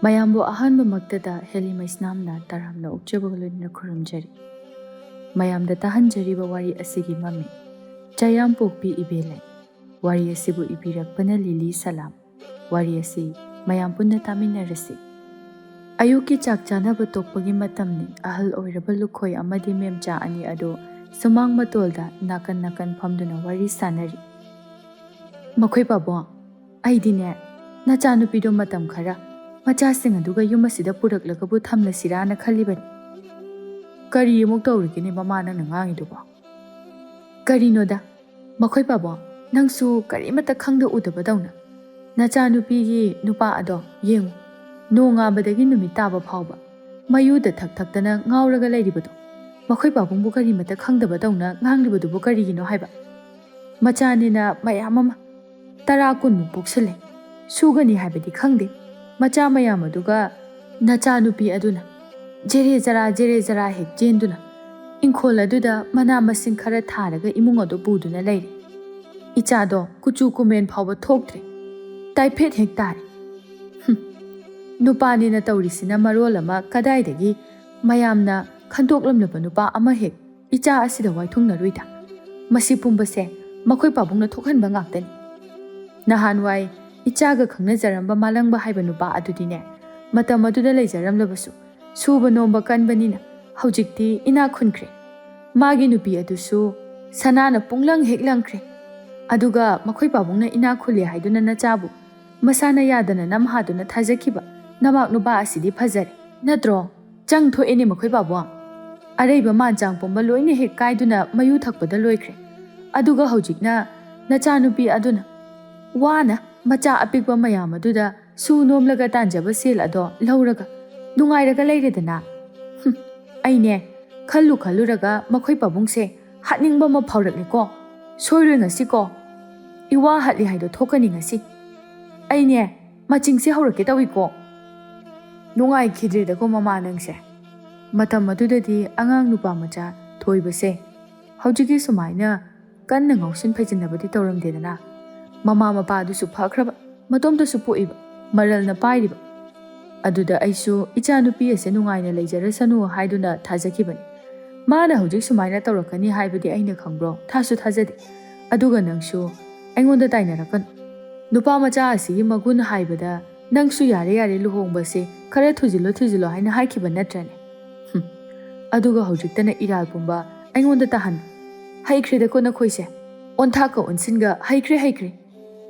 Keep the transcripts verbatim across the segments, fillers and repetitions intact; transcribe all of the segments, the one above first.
ꯃꯌꯥꯝꯕꯨ ꯑꯍꯥꯟꯕꯃꯛꯇꯗ ꯍꯦꯂꯤ ꯃꯩꯁꯅꯥꯝꯅ ꯇꯔꯥꯝꯅ ꯑꯣꯛꯆꯕꯒ ꯂꯣꯏꯅꯅ ꯈꯨꯔꯨꯝꯖꯔꯤ꯫ ꯃꯌꯥꯝꯗ ꯇꯥꯍꯟꯖꯔꯤꯕ ꯋꯥꯔꯤ ꯑꯁꯤꯒꯤ ꯃꯃꯤꯡ ꯆꯌꯥꯝꯄꯣꯛꯄꯤ ꯏꯕꯦꯂꯩ꯫ ꯋꯥꯔꯤ ꯑꯁꯤꯕꯨ ꯏꯕꯤꯔꯛꯄꯅ ꯂꯤꯂꯤ ꯁꯂꯥꯝ꯫ ꯋꯥꯔꯤ ꯑꯁꯤ ꯃꯌꯥꯝ ꯄꯨꯟꯅ ꯇꯥꯃꯤꯟꯅꯔꯁꯤ꯫ ꯑꯌꯨꯛꯀꯤ ꯆꯥꯛ ꯆꯥꯅꯕ ꯇꯣꯛꯄꯒꯤ ꯃꯇꯝꯅꯤ꯫ ꯑꯍꯜ ꯑꯣꯏꯔꯕ ꯂꯨꯈꯣꯏ ꯑꯃꯗꯤ ꯃꯦꯝꯆꯥ ꯑꯅꯤ ꯑꯗꯨ ꯁꯨꯃꯥꯡ ꯃꯇꯣꯜꯗ ꯅꯥꯀꯟ ꯅꯥꯀꯟ ꯐꯝꯗꯨꯅ ꯋꯥꯔꯤ ꯁꯥꯅꯔꯤ꯫ "ꯃꯈꯣꯏ ꯄꯥꯕꯨꯡ, ꯑꯩꯗꯤꯅꯦ, ꯅꯆꯥꯅꯨꯄꯤꯗꯣ ꯃꯇꯝ ꯈꯔ ꯃꯆꯥꯁꯤꯡ ꯑꯗꯨꯒ ꯌꯨꯝ ꯑꯁꯤꯗ ꯄꯨꯔꯛꯂꯒꯕꯨ ꯊꯝꯂꯁꯤꯔꯥꯅ ꯈꯜꯂꯤꯕꯅꯤ꯫" "ꯀꯔꯤ ꯑꯃꯨꯛ ꯇꯧꯔꯤꯒꯦꯅꯦ ꯃꯃꯥ ꯅꯪꯅ ꯉꯥꯡꯉꯤꯗꯨꯕꯣ?" "ꯀꯔꯤꯅꯣꯗ, ꯃꯈꯣꯏ ꯄꯥꯕꯨꯡ, ꯅꯪꯁꯨ ꯀꯔꯤꯃꯠꯇ ꯈꯪꯗ ꯎꯗꯕꯗꯧꯅ꯫ ꯅꯆꯥꯅꯨꯄꯤꯒꯤ ꯅꯨꯄꯥ ꯑꯗꯣ ꯌꯦꯡꯉꯨ, ꯅꯣꯡꯉꯥꯟꯕꯗꯒꯤ ꯅꯨꯃꯤꯠ ꯇꯥꯕ ꯐꯥꯎꯕ ꯃꯌꯨꯗ ꯊꯛ ꯊꯛꯇꯅ ꯉꯥꯎꯔꯒ ꯂꯩꯔꯤꯕꯗꯣ꯫ ꯃꯈꯣꯏ ꯄꯥꯕꯨꯡꯕꯨ ꯀꯔꯤꯃꯠꯇ ꯈꯪꯗꯕꯗꯧꯅ ꯉꯥꯡꯂꯤꯕꯗꯨꯕꯨ ꯀꯔꯤꯒꯤꯅꯣ ꯍꯥꯏꯕ? ꯃꯆꯥꯅꯤꯅ ꯃꯌꯥꯝ ꯑꯃ, ꯇꯔꯥ ꯀꯨꯟꯃꯨꯛ ꯄꯣꯛꯁꯤꯜꯂꯦ꯫ ꯁꯨꯒꯅꯤ ꯍꯥꯏꯕꯗꯤ ꯈꯪꯗꯦ꯫ ꯃꯆꯥ ꯃꯌꯥꯝ ꯑꯗꯨꯒ ꯅꯆꯥꯅꯨꯄꯤ ꯑꯗꯨꯅ ꯖꯦꯔꯦ ꯖꯔꯥ, ꯖꯦꯔꯦ ꯖꯔꯥ ꯍꯦꯛ ꯆꯦꯟꯗꯨꯅ ꯏꯪꯈꯣꯜ ꯑꯗꯨꯗ ꯃꯅꯥ ꯃꯁꯤꯡ ꯈꯔ ꯊꯥꯔꯒ ꯏꯃꯨꯡ ꯑꯗꯨ ꯄꯨꯗꯨꯅ ꯂꯩꯔꯦ꯫ ꯏꯆꯥꯗꯣ ꯀꯨꯆꯨ ꯀꯨꯃꯦꯟ ꯐꯥꯎꯕ ꯊꯣꯛꯇ꯭ꯔꯦ꯫ ꯇꯥꯏꯐꯦꯠ ꯍꯦꯛ ꯇꯥꯔꯦ꯫ ꯍꯨꯝ꯫ ꯅꯨꯄꯥꯅꯤꯅ ꯇꯧꯔꯤꯁꯤꯅ ꯃꯔꯣꯜ ꯑꯃ, ꯀꯗꯥꯏꯗꯒꯤ ꯃꯌꯥꯝꯅ ꯈꯟꯗꯣꯛꯂꯝꯂꯕ ꯅꯨꯄꯥ ꯑꯃ ꯍꯦꯛ ꯏꯆꯥ ꯑꯁꯤꯗ ꯋꯥꯏꯊꯨꯡꯅꯔꯨꯏꯗ꯫ ꯃꯁꯤ ꯄꯨꯝꯕꯁꯦ ꯃꯈꯣꯏ ꯄꯥꯕꯨꯡꯅ ꯊꯣꯛꯍꯟꯕ ꯉꯥꯛꯇꯅꯤ꯫ ꯅꯍꯥꯟꯋꯥꯏ ꯏꯆꯥꯒ ꯈꯪꯅꯖꯔꯝꯕ ꯃꯥꯂꯪꯕ ꯍꯥꯏꯕ ꯅꯨꯄꯥ ꯑꯗꯨꯗꯤꯅꯦ, ꯃꯇꯝ ꯑꯗꯨꯗ ꯂꯩꯖꯔꯝꯂꯕꯁꯨ ꯁꯨꯕ ꯅꯣꯝꯕ ꯀꯟꯕꯅꯤꯅ ꯍꯧꯖꯤꯛꯇꯤ ꯏꯅꯥꯛ ꯈꯨꯟꯈ꯭ꯔꯦ꯫ ꯃꯥꯒꯤ ꯅꯨꯄꯤ ꯑꯗꯨꯁꯨ ꯁꯅꯥꯅ ꯄꯨꯡꯂꯪ ꯍꯦꯛ ꯂꯪꯈ꯭ꯔꯦ꯫ ꯑꯗꯨꯒ ꯃꯈꯣꯏ ꯄꯥꯕꯨꯡꯅ ꯏꯅꯥꯛ ꯈꯨꯜꯂꯦ ꯍꯥꯏꯗꯨꯅ ꯅꯆꯥꯕꯨ ꯃꯁꯥꯅ ꯌꯥꯗꯅ ꯅꯝꯍꯥꯗꯨꯅ ꯊꯥꯖꯈꯤꯕ ꯅꯃꯥꯛ ꯅꯨꯄꯥ ꯑꯁꯤꯗꯤ ꯐꯖꯔꯦ꯫ ꯅꯠꯇ꯭ꯔꯣ? ꯆꯪ ꯊꯣꯛꯑꯦꯅꯦ ꯃꯈꯣꯏ ꯄꯥꯕꯨꯡ꯫ ꯑꯔꯩꯕ ꯃꯥꯟ ꯆꯥꯡ ꯄꯨꯝꯕ ꯂꯣꯏꯅ ꯍꯦꯛ ꯀꯥꯏꯗꯨꯅ ꯃꯌꯨ ꯊꯛꯄꯗ ꯂꯣꯏꯈ꯭ꯔꯦ꯫ ꯑꯗꯨꯒ ꯍꯧꯖꯤꯛꯅ ꯅꯆꯥꯅꯨꯄꯤ ꯑꯗꯨꯅ ꯋꯥꯅ ꯃꯆꯥ ꯑꯄꯤꯛꯄ ꯃꯌꯥꯝ ꯑꯗꯨꯗ ꯁꯨ ꯅꯣꯝꯂꯒ ꯇꯥꯟꯖꯕ ꯁꯦꯜ ꯑꯗꯣ ꯂꯧꯔꯒ ꯅꯨꯡꯉꯥꯏꯔꯒ ꯂꯩꯔꯦꯗꯅ꯫ ꯍꯨꯝ, ꯑꯩꯅꯦ, ꯈꯜꯂꯨ ꯈꯜꯂꯨꯔꯒ ꯃꯈꯣꯏ ꯄꯥꯕꯨꯡꯁꯦ ꯍꯥꯠꯅꯤꯡꯕ ꯑꯃ ꯐꯥꯎꯔꯛꯂꯦꯀꯣ꯫ ꯁꯣꯏꯔꯣꯏ ꯉꯁꯤꯀꯣ꯫ ꯏꯋꯥ ꯍꯠꯂꯤ ꯍꯥꯏꯗꯣ ꯊꯣꯛꯀꯅꯤ ꯉꯁꯤ꯫ ꯑꯩꯅꯦ, ꯃꯆꯤꯡꯁꯦ ꯍꯧꯔꯛꯀꯦ ꯇꯧꯏꯀꯣ꯫ ꯅꯨꯡꯉꯥꯏꯈꯤꯗ꯭ꯔꯦꯗꯀꯣ ꯃꯃꯥ ꯅꯪꯁꯦ꯫ ꯃꯇꯝ ꯑꯗꯨꯗꯗꯤ ꯑꯉꯥꯡ ꯅꯨꯄꯥ ꯃꯆꯥ ꯊꯣꯏꯕꯁꯦ ꯍꯧꯖꯤꯛꯀꯤ ꯁꯨꯃꯥꯏꯅ ꯀꯟꯅ ꯉꯥꯎꯁꯤꯟ ꯐꯩꯖꯤꯟꯅꯕꯗꯤ ꯇꯧꯔꯝꯗꯦꯗꯅ꯫ ꯃꯃꯥ ꯃꯄꯥ ꯑꯗꯨꯁꯨ ꯐꯈ꯭ꯔꯕ, ꯃꯇꯣꯝꯇꯁꯨ ꯄꯣꯛꯏꯕ, ꯃꯔꯜꯅ ꯄꯥꯏꯔꯤꯕ꯫ ꯑꯗꯨꯗ ꯑꯩꯁꯨ ꯏꯆꯥꯅꯨꯄꯤ ꯑꯁꯦ ꯅꯨꯡꯉꯥꯏꯅ ꯂꯩꯖꯔꯁꯅꯨ ꯍꯥꯏꯗꯨꯅ ꯊꯥꯖꯈꯤꯕꯅꯤ꯫ ꯃꯥꯅ ꯍꯧꯖꯤꯛ ꯁꯨꯃꯥꯏꯅ ꯇꯧꯔꯛꯀꯅꯤ ꯍꯥꯏꯕꯗꯤ ꯑꯩꯅ ꯈꯪꯕ꯭ꯔꯣ? ꯊꯥꯁꯨ ꯊꯥꯖꯗꯦ꯫ ꯑꯗꯨꯒ ꯅꯪꯁꯨ ꯑꯩꯉꯣꯟꯗ ꯇꯥꯏꯅꯔꯛꯀꯅꯨ꯫ ꯅꯨꯄꯥ ꯃꯆꯥ ꯑꯁꯤꯒꯤ ꯃꯒꯨꯟ ꯍꯥꯏꯕꯗ ꯅꯪꯁꯨ ꯌꯥꯔꯦ ꯌꯥꯔꯦ, ꯂꯨꯍꯣꯡꯕꯁꯦ ꯈꯔ ꯊꯨꯖꯤꯜꯂꯣ ꯊꯨꯖꯤꯜꯂꯣ ꯍꯥꯏꯅ ꯍꯥꯏꯈꯤꯕ ꯅꯠꯇ꯭ꯔꯅꯦ? ꯍꯨꯝ꯫ ꯑꯗꯨꯒ ꯍꯧꯖꯤꯛꯇꯅ ꯏꯔꯥꯜ ꯄꯨꯝꯕ ꯑꯩꯉꯣꯟꯗ ꯇꯥꯍꯟ꯫ ꯍꯩꯈ꯭ꯔꯦꯗꯀꯣ ꯅꯈꯣꯏꯁꯦ꯫ ꯑꯣꯟꯊꯥꯛꯀ ꯑꯣꯟꯁꯤꯟꯒ ꯍꯩꯈ꯭ꯔꯦ ꯍꯩꯈ꯭ꯔꯦ꯫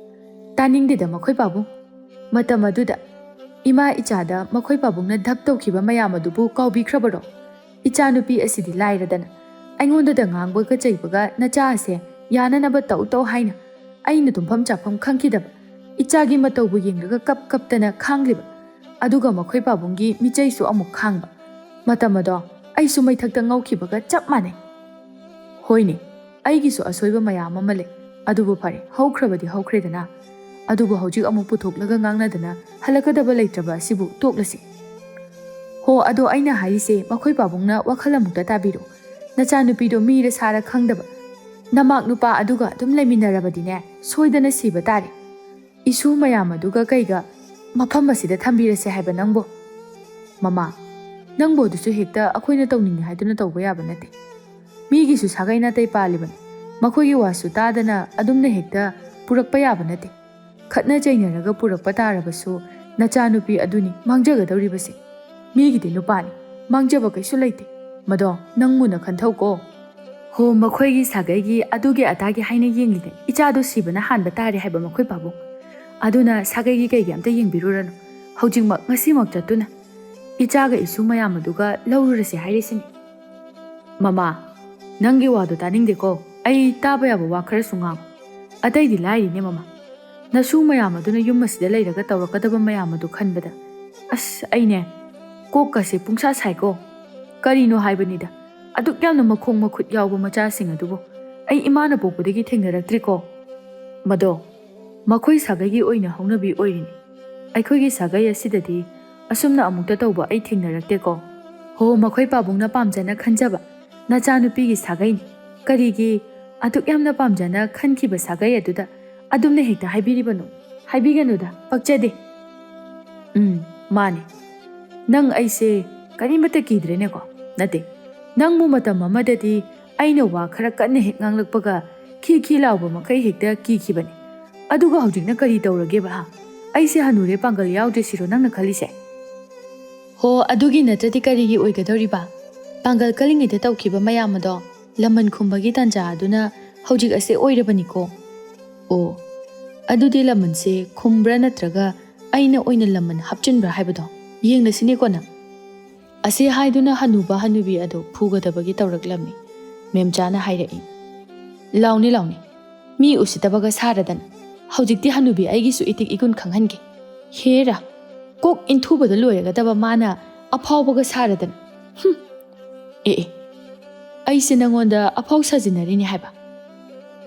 ꯇꯥꯅꯤꯡꯗꯦꯗ ꯃꯈꯣꯏ ꯄꯥꯕꯨꯡ꯫ ꯃꯇꯝ ꯑꯗꯨꯗ ꯏꯃꯥ ꯏꯆꯥꯗ ꯃꯈꯣꯏ ꯄꯥꯕꯨꯡꯅ ꯙꯞ ꯇꯧꯈꯤꯕ ꯃꯌꯥꯝ ꯑꯗꯨꯕꯨ ꯀꯥꯎꯕꯤꯈ꯭ꯔꯕꯔꯣ? ꯏꯆꯥꯅꯨꯄꯤ ꯑꯁꯤꯗꯤ ꯂꯥꯏꯔꯗꯅ ꯑꯩꯉꯣꯟꯗꯗ ꯉꯥꯡꯕꯒ ꯆꯩꯕꯒ ꯅꯆꯥ ꯑꯁꯦ ꯌꯥꯅꯅꯕ ꯇꯧ ꯇꯧ ꯍꯥꯏꯅ ꯑꯩꯅ ꯇꯨꯝꯐꯝ ꯆꯥꯐꯝ ꯈꯪꯈꯤꯗꯕ ꯏꯆꯥꯒꯤ ꯃꯇꯧꯕꯨ ꯌꯦꯡꯂꯒ ꯀꯞ ꯀꯞꯇꯅ ꯈꯥꯡꯂꯤꯕ꯫ ꯑꯗꯨꯒ ꯃꯈꯣꯏ ꯄꯥꯕꯨꯡꯒꯤ ꯃꯤꯆꯩꯁꯨ ꯑꯃꯨꯛ ꯈꯥꯡꯕ꯫ ꯃꯇꯝ ꯑꯗꯣ ꯑꯩꯁꯨ ꯃꯩꯊꯛꯇ ꯉꯧꯈꯤꯕꯒ ꯆꯞ ꯃꯥꯟꯅꯩ꯫ ꯍꯣꯏꯅꯦ, ꯑꯩꯒꯤꯁꯨ ꯑꯁꯣꯏꯕ ꯃꯌꯥꯝ ꯑꯃ ꯂꯩ꯫ ꯑꯗꯨꯕꯨ ꯐꯔꯦ, ꯍꯧꯈ꯭ꯔꯕꯗꯤ ꯍꯧꯈ꯭ꯔꯦꯗꯅ꯫ ꯑꯗꯨꯕꯨ ꯍꯧꯖꯤꯛ ꯑꯃꯨꯛ ꯄꯨꯊꯣꯛꯂꯒ ꯉꯥꯡꯅꯗꯅ ꯍꯜꯂꯛꯀꯗꯕ ꯂꯩꯇ꯭ꯔꯕ ꯑꯁꯤꯕꯨ ꯇꯣꯛꯂꯁꯤ꯫ ꯍꯣ, ꯑꯗꯣ ꯑꯩꯅ ꯍꯥꯏꯔꯤꯁꯦ, ꯃꯈꯣꯏ ꯄꯥꯕꯨꯡꯅ ꯋꯥꯈꯜ ꯑꯃꯨꯛꯇ ꯇꯥꯕꯤꯔꯣ꯫ ꯅꯆꯥꯅꯨꯄꯤꯗꯣ ꯃꯤꯔ ꯁꯥꯔ ꯈꯪꯗꯕ ꯅꯃꯥꯛ ꯅꯨꯄꯥ ꯑꯗꯨꯒ ꯑꯗꯨꯝ ꯂꯩꯃꯤꯟꯅꯔꯕꯗꯤꯅꯦ, ꯁꯣꯏꯗꯅ ꯁꯤꯕ ꯇꯥꯔꯦ꯫ ꯏꯁꯨ ꯃꯌꯥꯝ ꯑꯗꯨꯒ ꯀꯩꯒ ꯃꯐꯝ ꯑꯁꯤꯗ ꯊꯝꯕꯤꯔꯁꯦ ꯍꯥꯏꯕ ꯅꯪꯕꯣ? ꯃꯃꯥ, ꯅꯪꯕꯨ ꯑꯗꯨꯁꯨ ꯍꯦꯛꯇ ꯑꯩꯈꯣꯏꯅ ꯇꯧꯅꯤꯡꯉꯤ ꯍꯥꯏꯗꯨꯅ ꯇꯧꯕ ꯌꯥꯕ ꯅꯠꯇꯦ꯫ ꯃꯤꯒꯤꯁꯨ ꯁꯥꯒꯩ ꯅꯥꯇꯩ ꯄꯥꯜꯂꯤꯕꯅꯤ꯫ ꯃꯈꯣꯏꯒꯤ ꯋꯥꯁꯨ ꯇꯥꯗꯅ ꯑꯗꯨꯝꯅ ꯍꯦꯛꯇ ꯄꯨꯔꯛꯄ ꯌꯥꯕ ꯅꯠꯇꯦ꯫ ꯈꯠꯅ ꯆꯩꯅꯔꯒ ꯄꯨꯔꯛꯄ ꯇꯥꯔꯕꯁꯨ ꯅꯆꯥꯅꯨꯄꯤ ꯑꯗꯨꯅꯤ ꯃꯥꯡꯖꯒꯗꯧꯔꯤꯕꯁꯦ꯫ ꯃꯤꯒꯤꯗꯤ ꯅꯨꯄꯥꯅꯤ, ꯃꯥꯡꯖꯕ ꯀꯩꯁꯨ ꯂꯩꯇꯦ꯫ ꯃꯗꯣ ꯅꯪ ꯃꯨꯟꯅ ꯈꯟꯊꯧꯀꯣ꯫ ꯍꯣ, ꯃꯈꯣꯏꯒꯤ ꯁꯥꯒꯩꯒꯤ ꯑꯗꯨꯒꯤ ꯑꯗꯥꯒꯤ ꯍꯥꯏꯅ ꯌꯦꯡꯂꯤꯉꯩ ꯏꯆꯥꯗꯣ ꯁꯤꯕꯅ ꯍꯥꯟꯕ ꯇꯥꯔꯦ ꯍꯥꯏꯕ ꯃꯈꯣꯏ ꯄꯥꯕꯨꯡ꯫ ꯑꯗꯨꯅ ꯁꯥꯒꯩꯒꯤ ꯀꯩꯒꯤ ꯑꯝꯇ ꯌꯦꯡꯕꯤꯔꯨꯔꯅꯨ꯫ ꯍꯧꯖꯤꯛꯃꯛ, ꯉꯁꯤꯃꯛ ꯆꯠꯇꯨꯅ ꯏꯆꯥꯒ ꯏꯁꯨ ꯃꯌꯥꯝ ꯑꯗꯨꯒ ꯂꯧꯔꯨꯔꯁꯦ ꯍꯥꯏꯔꯤꯁꯤꯅꯤ꯫ ꯃꯃꯥ, ꯅꯪꯒꯤ ꯋꯥꯗꯣ ꯇꯥꯅꯤꯡꯗꯦꯀꯣ꯫ ꯑꯩ ꯇꯥꯕ ꯌꯥꯕ ꯋꯥ ꯈꯔꯁꯨ ꯉꯥꯡꯉꯨ꯫ ꯑꯇꯩꯗꯤ ꯂꯥꯏꯔꯤꯅꯦ ꯃꯃꯥ꯫ ꯅꯁꯨ ꯃꯌꯥꯝ ꯑꯗꯨꯅ ꯌꯨꯝ ꯑꯁꯤꯗ ꯂꯩꯔꯒ ꯇꯧꯔꯛꯀꯗꯕ ꯃꯌꯥꯝ ꯑꯗꯨ ꯈꯟꯕꯗ ꯑꯁ, ꯑꯩꯅꯦ ꯀꯣꯛꯀꯁꯦ ꯄꯨꯡꯁꯥ ꯁꯥꯏꯀꯣ꯫ ꯀꯔꯤꯅꯣ ꯍꯥꯏꯕꯅꯤꯗ, ꯑꯗꯨꯛ ꯌꯥꯝꯅ ꯃꯈꯣꯡ ꯃꯈꯨꯠ ꯌꯥꯎꯕ ꯃꯆꯥꯁꯤꯡ ꯑꯗꯨꯕꯨ ꯑꯩ ꯏꯃꯥꯅ ꯄꯣꯛꯄꯗꯒꯤ ꯊꯦꯡꯅꯔꯛꯇ꯭ꯔꯤꯀꯣ꯫ ꯃꯗꯣ ꯃꯈꯣꯏ ꯁꯥꯒꯩꯒꯤ ꯑꯣꯏꯅ ꯍꯧꯅꯕꯤ ꯑꯣꯏꯔꯤꯅꯤ꯫ ꯑꯩꯈꯣꯏꯒꯤ ꯁꯥꯒꯩ ꯑꯁꯤꯗꯗꯤ ꯑꯁꯨꯝꯅ ꯑꯃꯨꯛꯇ ꯇꯧꯕ ꯑꯩ ꯊꯦꯡꯅꯔꯛꯇꯦꯀꯣ꯫ ꯍꯣ, ꯃꯈꯣꯏ ꯄꯥꯕꯨꯡꯅ ꯄꯥꯝꯖꯅ ꯈꯟꯖꯕ ꯅꯆꯥꯅꯨꯄꯤꯒꯤ ꯁꯥꯒꯩꯅꯤ꯫ ꯀꯔꯤꯒꯤ ꯑꯗꯨꯛ ꯌꯥꯝꯅ ꯄꯥꯝꯖꯅ ꯈꯟꯈꯤꯕ ꯁꯥꯒꯩ ꯑꯗꯨꯗ ꯑꯗꯨꯝꯅ ꯍꯦꯛꯇ ꯍꯥꯏꯕꯤꯔꯤꯕꯅꯣ? ꯍꯥꯏꯕꯤꯒꯅꯨꯗ, ꯄꯛꯆꯗꯦ꯫ ꯎꯝ, ꯃꯥꯅꯦ꯫ ꯅꯪ ꯑꯩꯁꯦ ꯀꯔꯤꯃꯠꯇ ꯀꯤꯗ꯭ꯔꯦꯅꯦꯀꯣ? ꯅꯠꯇꯦ, ꯅꯪꯕꯨ ꯃꯇꯝ ꯑꯃꯗꯗꯤ ꯑꯩꯅ ꯋꯥ ꯈꯔ ꯀꯟꯅ ꯍꯦꯛ ꯉꯥꯡꯂꯛꯄꯒ ꯈꯤ ꯈꯤ ꯂꯥꯎꯕ ꯃꯈꯩ ꯍꯦꯛꯇ ꯀꯤꯈꯤꯕꯅꯤ꯫ ꯑꯗꯨꯒ ꯍꯧꯖꯤꯛꯅ ꯀꯔꯤ ꯇꯧꯔꯒꯦꯕ, ꯍꯥ? ꯑꯩꯁꯦ ꯍꯅꯨꯔꯦ, ꯄꯥꯡꯒꯜ ꯌꯥꯎꯗ꯭ꯔꯦ ꯁꯤꯔꯣ ꯅꯪꯅ ꯈꯜꯂꯤꯁꯦ? ꯍꯣ, ꯑꯗꯨꯒꯤ ꯅꯠꯇ꯭ꯔꯗꯤ ꯀꯔꯤꯒꯤ ꯑꯣꯏꯒꯗꯧꯔꯤꯕ? ꯄꯥꯡꯒꯜ ꯀꯜꯂꯤꯉꯩꯗ ꯇꯧꯈꯤꯕ ꯃꯌꯥꯝ ꯑꯗꯣ ꯂꯃꯟ ꯈꯨꯝꯕꯒꯤ ꯇꯥꯟꯖꯥ ꯑꯗꯨꯅ ꯍꯧꯖꯤꯛ ꯑꯁꯦ ꯑꯣꯏꯔꯕꯅꯤꯀꯣ꯫ ꯑꯣ, ꯑꯗꯨꯗꯤ ꯂꯃꯟꯁꯦ ꯈꯨꯝꯕ꯭ꯔꯥ ꯅꯠꯇ꯭ꯔꯒ ꯑꯩꯅ ꯑꯣꯏꯅ ꯂꯃꯟ ꯍꯥꯞꯆꯤꯟꯕ꯭ꯔꯥ ꯍꯥꯏꯕꯗꯣ ꯌꯦꯡꯂꯁꯤꯅꯦꯀꯣ ꯅꯪ꯫ ꯑꯁꯤ ꯍꯥꯏꯗꯨꯅ ꯍꯅꯨꯕ ꯍꯅꯨꯕꯤ ꯑꯗꯨ ꯐꯨꯒꯗꯕꯒꯤ ꯇꯧꯔꯛꯂꯝꯃꯤ꯫ ꯃꯦꯝꯆꯥꯅ ꯍꯥꯏꯔꯛꯏ, "ꯂꯥꯎꯅꯦ, ꯂꯥꯎꯅꯦ, ꯃꯤ ꯎꯁꯤꯠꯇꯕꯒ ꯁꯥꯔꯗꯅ꯫ ꯍꯧꯖꯤꯛꯇꯤ ꯍꯅꯨꯕꯤ ꯑꯩꯒꯤꯁꯨ ꯏꯇꯤꯛ ꯏꯒꯨꯟ ꯈꯪꯍꯟꯒꯦ꯫ ꯍꯦꯔꯥ, ꯀꯣꯛ ꯏꯟꯊꯨꯕꯗ ꯂꯣꯏꯔꯒꯗꯕ ꯃꯥꯅ ꯑꯐꯥꯎꯕꯒ ꯁꯥꯔꯗꯅ꯫ ꯍꯨꯝ! ꯑꯦ ꯑꯦ, ꯑꯩꯁꯦ ꯅꯪꯉꯣꯟꯗ ꯑꯐꯥꯎ ꯁꯥꯖꯤꯟꯅꯔꯤꯅꯦ ꯍꯥꯏꯕ?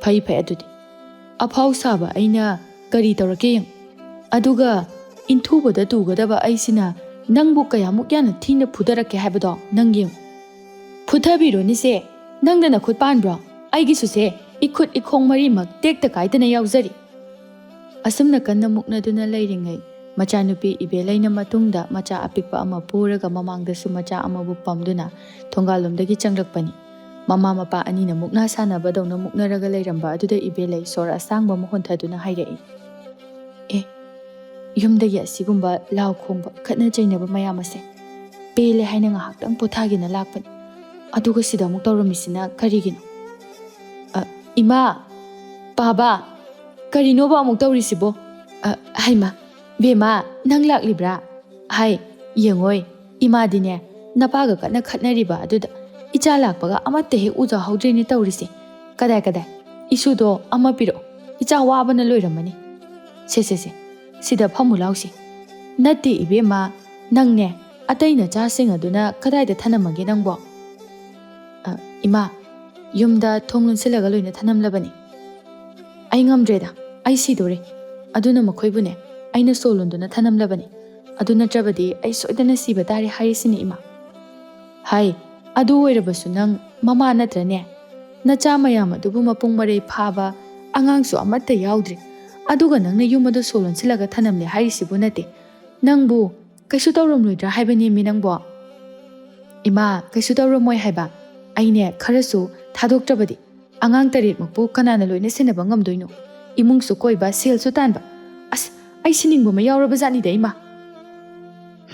ꯐꯩ ꯐꯩ, ꯑꯗꯨꯗꯤ ꯑꯐꯥꯎ ꯁꯥꯕ ꯑꯩꯅ ꯀꯔꯤ ꯇꯧꯔꯛꯀꯦ ꯌꯦꯡꯉꯨ꯫ ꯑꯗꯨꯒ ꯏꯟꯊꯨꯕꯗ ꯇꯨꯒꯗꯕ ꯑꯩꯁꯤꯅ ꯅꯪꯕꯨ ꯀꯌꯥꯃꯨꯛ ꯌꯥꯝꯅ ꯊꯤꯅ ꯐꯨꯊꯔꯛꯀꯦ ꯍꯥꯏꯕꯗꯣ ꯅꯪ ꯌꯦꯡꯉꯨ꯫" "ꯐꯨꯊꯕꯤꯔꯣꯅꯤꯁꯦ, ꯅꯪꯗ ꯅꯈꯨꯠ ꯄꯥꯟꯕ꯭ꯔꯣ? ꯑꯩꯒꯤꯁꯨꯁꯦ ꯏꯈꯨꯠ ꯏꯈꯣꯡ ꯃꯔꯤꯃꯛ ꯇꯦꯛꯇ ꯀꯥꯏꯗꯅ ꯌꯥꯎꯖꯔꯤ꯫" ꯑꯁꯨꯝꯅ ꯀꯟꯅ ꯃꯨꯛꯅꯗꯨꯅ ꯂꯩꯔꯤꯉꯩ, ꯃꯆꯥꯅꯨꯄꯤ ꯏꯕꯦꯂꯩꯅ ꯃꯇꯨꯡꯗ ꯃꯆꯥ ꯑꯄꯤꯛꯄ ꯑꯃ ꯄꯨꯔꯒ ꯃꯃꯥꯡꯗꯁꯨ ꯃꯆꯥ ꯑꯃꯕꯨ ꯄꯝꯗꯨꯅ ꯊꯣꯡꯒꯥꯜꯂꯣꯝꯗꯒꯤ ꯆꯪꯂꯛꯄꯅꯤ꯫ ꯃꯃꯥ ꯃꯄꯥ ꯑꯅꯤꯅ ꯃꯨꯛꯅꯥ ꯁꯥꯟꯅꯕꯗꯧꯅ ꯃꯨꯛꯅꯔꯒ ꯂꯩꯔꯝꯕ ꯑꯗꯨꯗ ꯏꯕꯦꯂꯩ ꯁꯣꯔ ꯑꯁꯥꯡꯕ ꯑꯃ ꯍꯣꯟꯊꯗꯨꯅ ꯍꯥꯏꯔꯛꯏ, "ꯑꯦ, ꯌꯨꯝꯗꯒꯤ ꯑꯁꯤꯒꯨꯝꯕ ꯂꯥꯎ ꯈꯣꯡꯕ, ꯈꯠꯅ ꯆꯩꯅꯕ ꯃꯌꯥꯝ ꯑꯁꯦ ꯄꯦꯜꯂꯦ ꯍꯥꯏꯅ ꯉꯥꯏꯍꯥꯛꯇꯪ ꯄꯣꯊꯥꯒꯦꯅ ꯂꯥꯛꯄꯅꯤ꯫ ꯑꯗꯨꯒ ꯁꯤꯗ ꯑꯃꯨꯛ ꯇꯧꯔꯝꯃꯤꯁꯤꯅ ꯀꯔꯤꯒꯤꯅꯣ? ꯑ, ꯏꯃꯥ, ꯄꯥꯕ, ꯀꯔꯤꯅꯣꯕ ꯑꯃꯨꯛ ꯇꯧꯔꯤꯁꯤꯕꯣ? ꯑ, ꯍꯩꯃꯥ, ꯕꯦꯝꯃ, ꯅꯪ ꯂꯥꯛꯂꯤꯕ꯭ꯔꯥ? ꯍꯥꯏ, ꯌꯦꯡꯉꯣꯏ, ꯏꯃꯥꯗꯤꯅꯦ, ꯅꯄꯥꯒ ꯀꯟꯅ ꯈꯠꯅꯔꯤꯕ ꯑꯗꯨꯗ ꯏꯆꯥ ꯂꯥꯛꯄꯒ ꯑꯃꯠꯇ ꯍꯦꯛ ꯎꯖꯍꯧꯗ꯭ꯔꯦꯅꯦ ꯇꯧꯔꯤꯁꯦ꯫ ꯀꯗꯥꯏ, ꯀꯗꯥꯏ? ꯏꯁꯨꯗꯣ ꯑꯃ ꯄꯤꯔꯛꯑꯣ, ꯏꯆꯥ ꯋꯥꯕꯅ ꯂꯣꯏꯔꯝꯃꯅꯤ꯫ ꯁꯦ, ꯁꯦ, ꯁꯦ, ꯁꯤꯗ ꯐꯝꯃꯨ ꯂꯥꯎꯁꯦ꯫" "ꯅꯠꯇꯦ ꯏꯕꯦꯝꯃ, ꯅꯪꯅꯦ, ꯑꯇꯩ ꯅꯆꯥꯁꯤꯡ ꯑꯗꯨꯅ ꯀꯗꯥꯏꯗ ꯊꯅꯝꯃꯒꯦ ꯅꯪꯕꯣ?" "ꯑ, ꯏꯃꯥ, ꯌꯨꯝꯗ ꯊꯣꯡ ꯂꯣꯟꯁꯤꯜꯂꯒ ꯂꯣꯏꯅ ꯊꯅꯝꯂꯕꯅꯤ꯫ ꯑꯩ ꯉꯝꯗ꯭ꯔꯦꯗ, ꯑꯩ ꯁꯤꯗꯣꯔꯦ꯫ ꯑꯗꯨꯅ ꯃꯈꯣꯏꯕꯨꯅꯦ, ꯑꯩꯅ ꯁꯣ ꯂꯣꯟꯗꯨꯅ ꯊꯅꯝꯂꯕꯅꯤ꯫ ꯑꯗꯨ ꯅꯠꯇ꯭ꯔꯕꯗꯤ ꯑꯩ ꯁꯣꯏꯗꯅ ꯁꯤꯕ ꯇꯥꯔꯦ ꯍꯥꯏꯔꯤꯁꯤꯅꯤ, ꯏꯃꯥ꯫" "ꯍꯥꯏ, ꯑꯗꯨ ꯑꯣꯏꯔꯕꯁꯨ ꯅꯪ ꯃꯃꯥ ꯅꯠꯇ꯭ꯔꯅꯦ? ꯅꯆꯥ ꯃꯌꯥꯝ ꯑꯗꯨꯕꯨ ꯃꯄꯨꯡ ꯃꯔꯩ ꯐꯥꯕ ꯑꯉꯥꯡꯁꯨ ꯑꯃꯠꯇ ꯌꯥꯎꯗ꯭ꯔꯤ꯫ ꯑꯗꯨꯒ ꯅꯪꯅ ꯌꯨꯝ ꯑꯗꯨ ꯁꯣ ꯂꯣꯟꯁꯤꯜꯂꯒ ꯊꯅꯝꯂꯦ ꯍꯥꯏꯔꯤꯁꯤꯕꯨ ꯅꯠꯇꯦ꯫ ꯅꯪꯕꯨ ꯀꯩꯁꯨ ꯇꯧꯔꯝꯂꯣꯏꯗ꯭ꯔꯥ ꯍꯥꯏꯕꯅꯦꯃꯤ ꯅꯪꯕꯣ? ꯏꯃꯥ, ꯀꯩꯁꯨ ꯇꯧꯔꯝꯃꯣꯏ ꯍꯥꯏꯕ꯫ ꯑꯩꯅꯦ ꯈꯔꯁꯨ ꯊꯥꯗꯣꯛꯇ꯭ꯔꯕꯗꯤ ꯑꯉꯥꯡ ꯇꯔꯦꯠꯃꯛꯄꯨ ꯀꯅꯥꯅ ꯂꯣꯏꯅ ꯁꯦꯟꯅꯕ ꯉꯝꯗꯣꯏꯅꯣ? ꯏꯃꯨꯡꯁꯨ ꯀꯣꯏꯕ, ꯁꯦꯜꯁꯨ ꯇꯥꯟꯕ꯫ ꯑꯁ, ꯑꯩ ꯁꯤꯅꯤꯡꯕ ꯑꯃ ꯌꯥꯎꯔꯕ ꯖꯥꯠꯅꯤꯗ, ꯏꯃꯥ꯫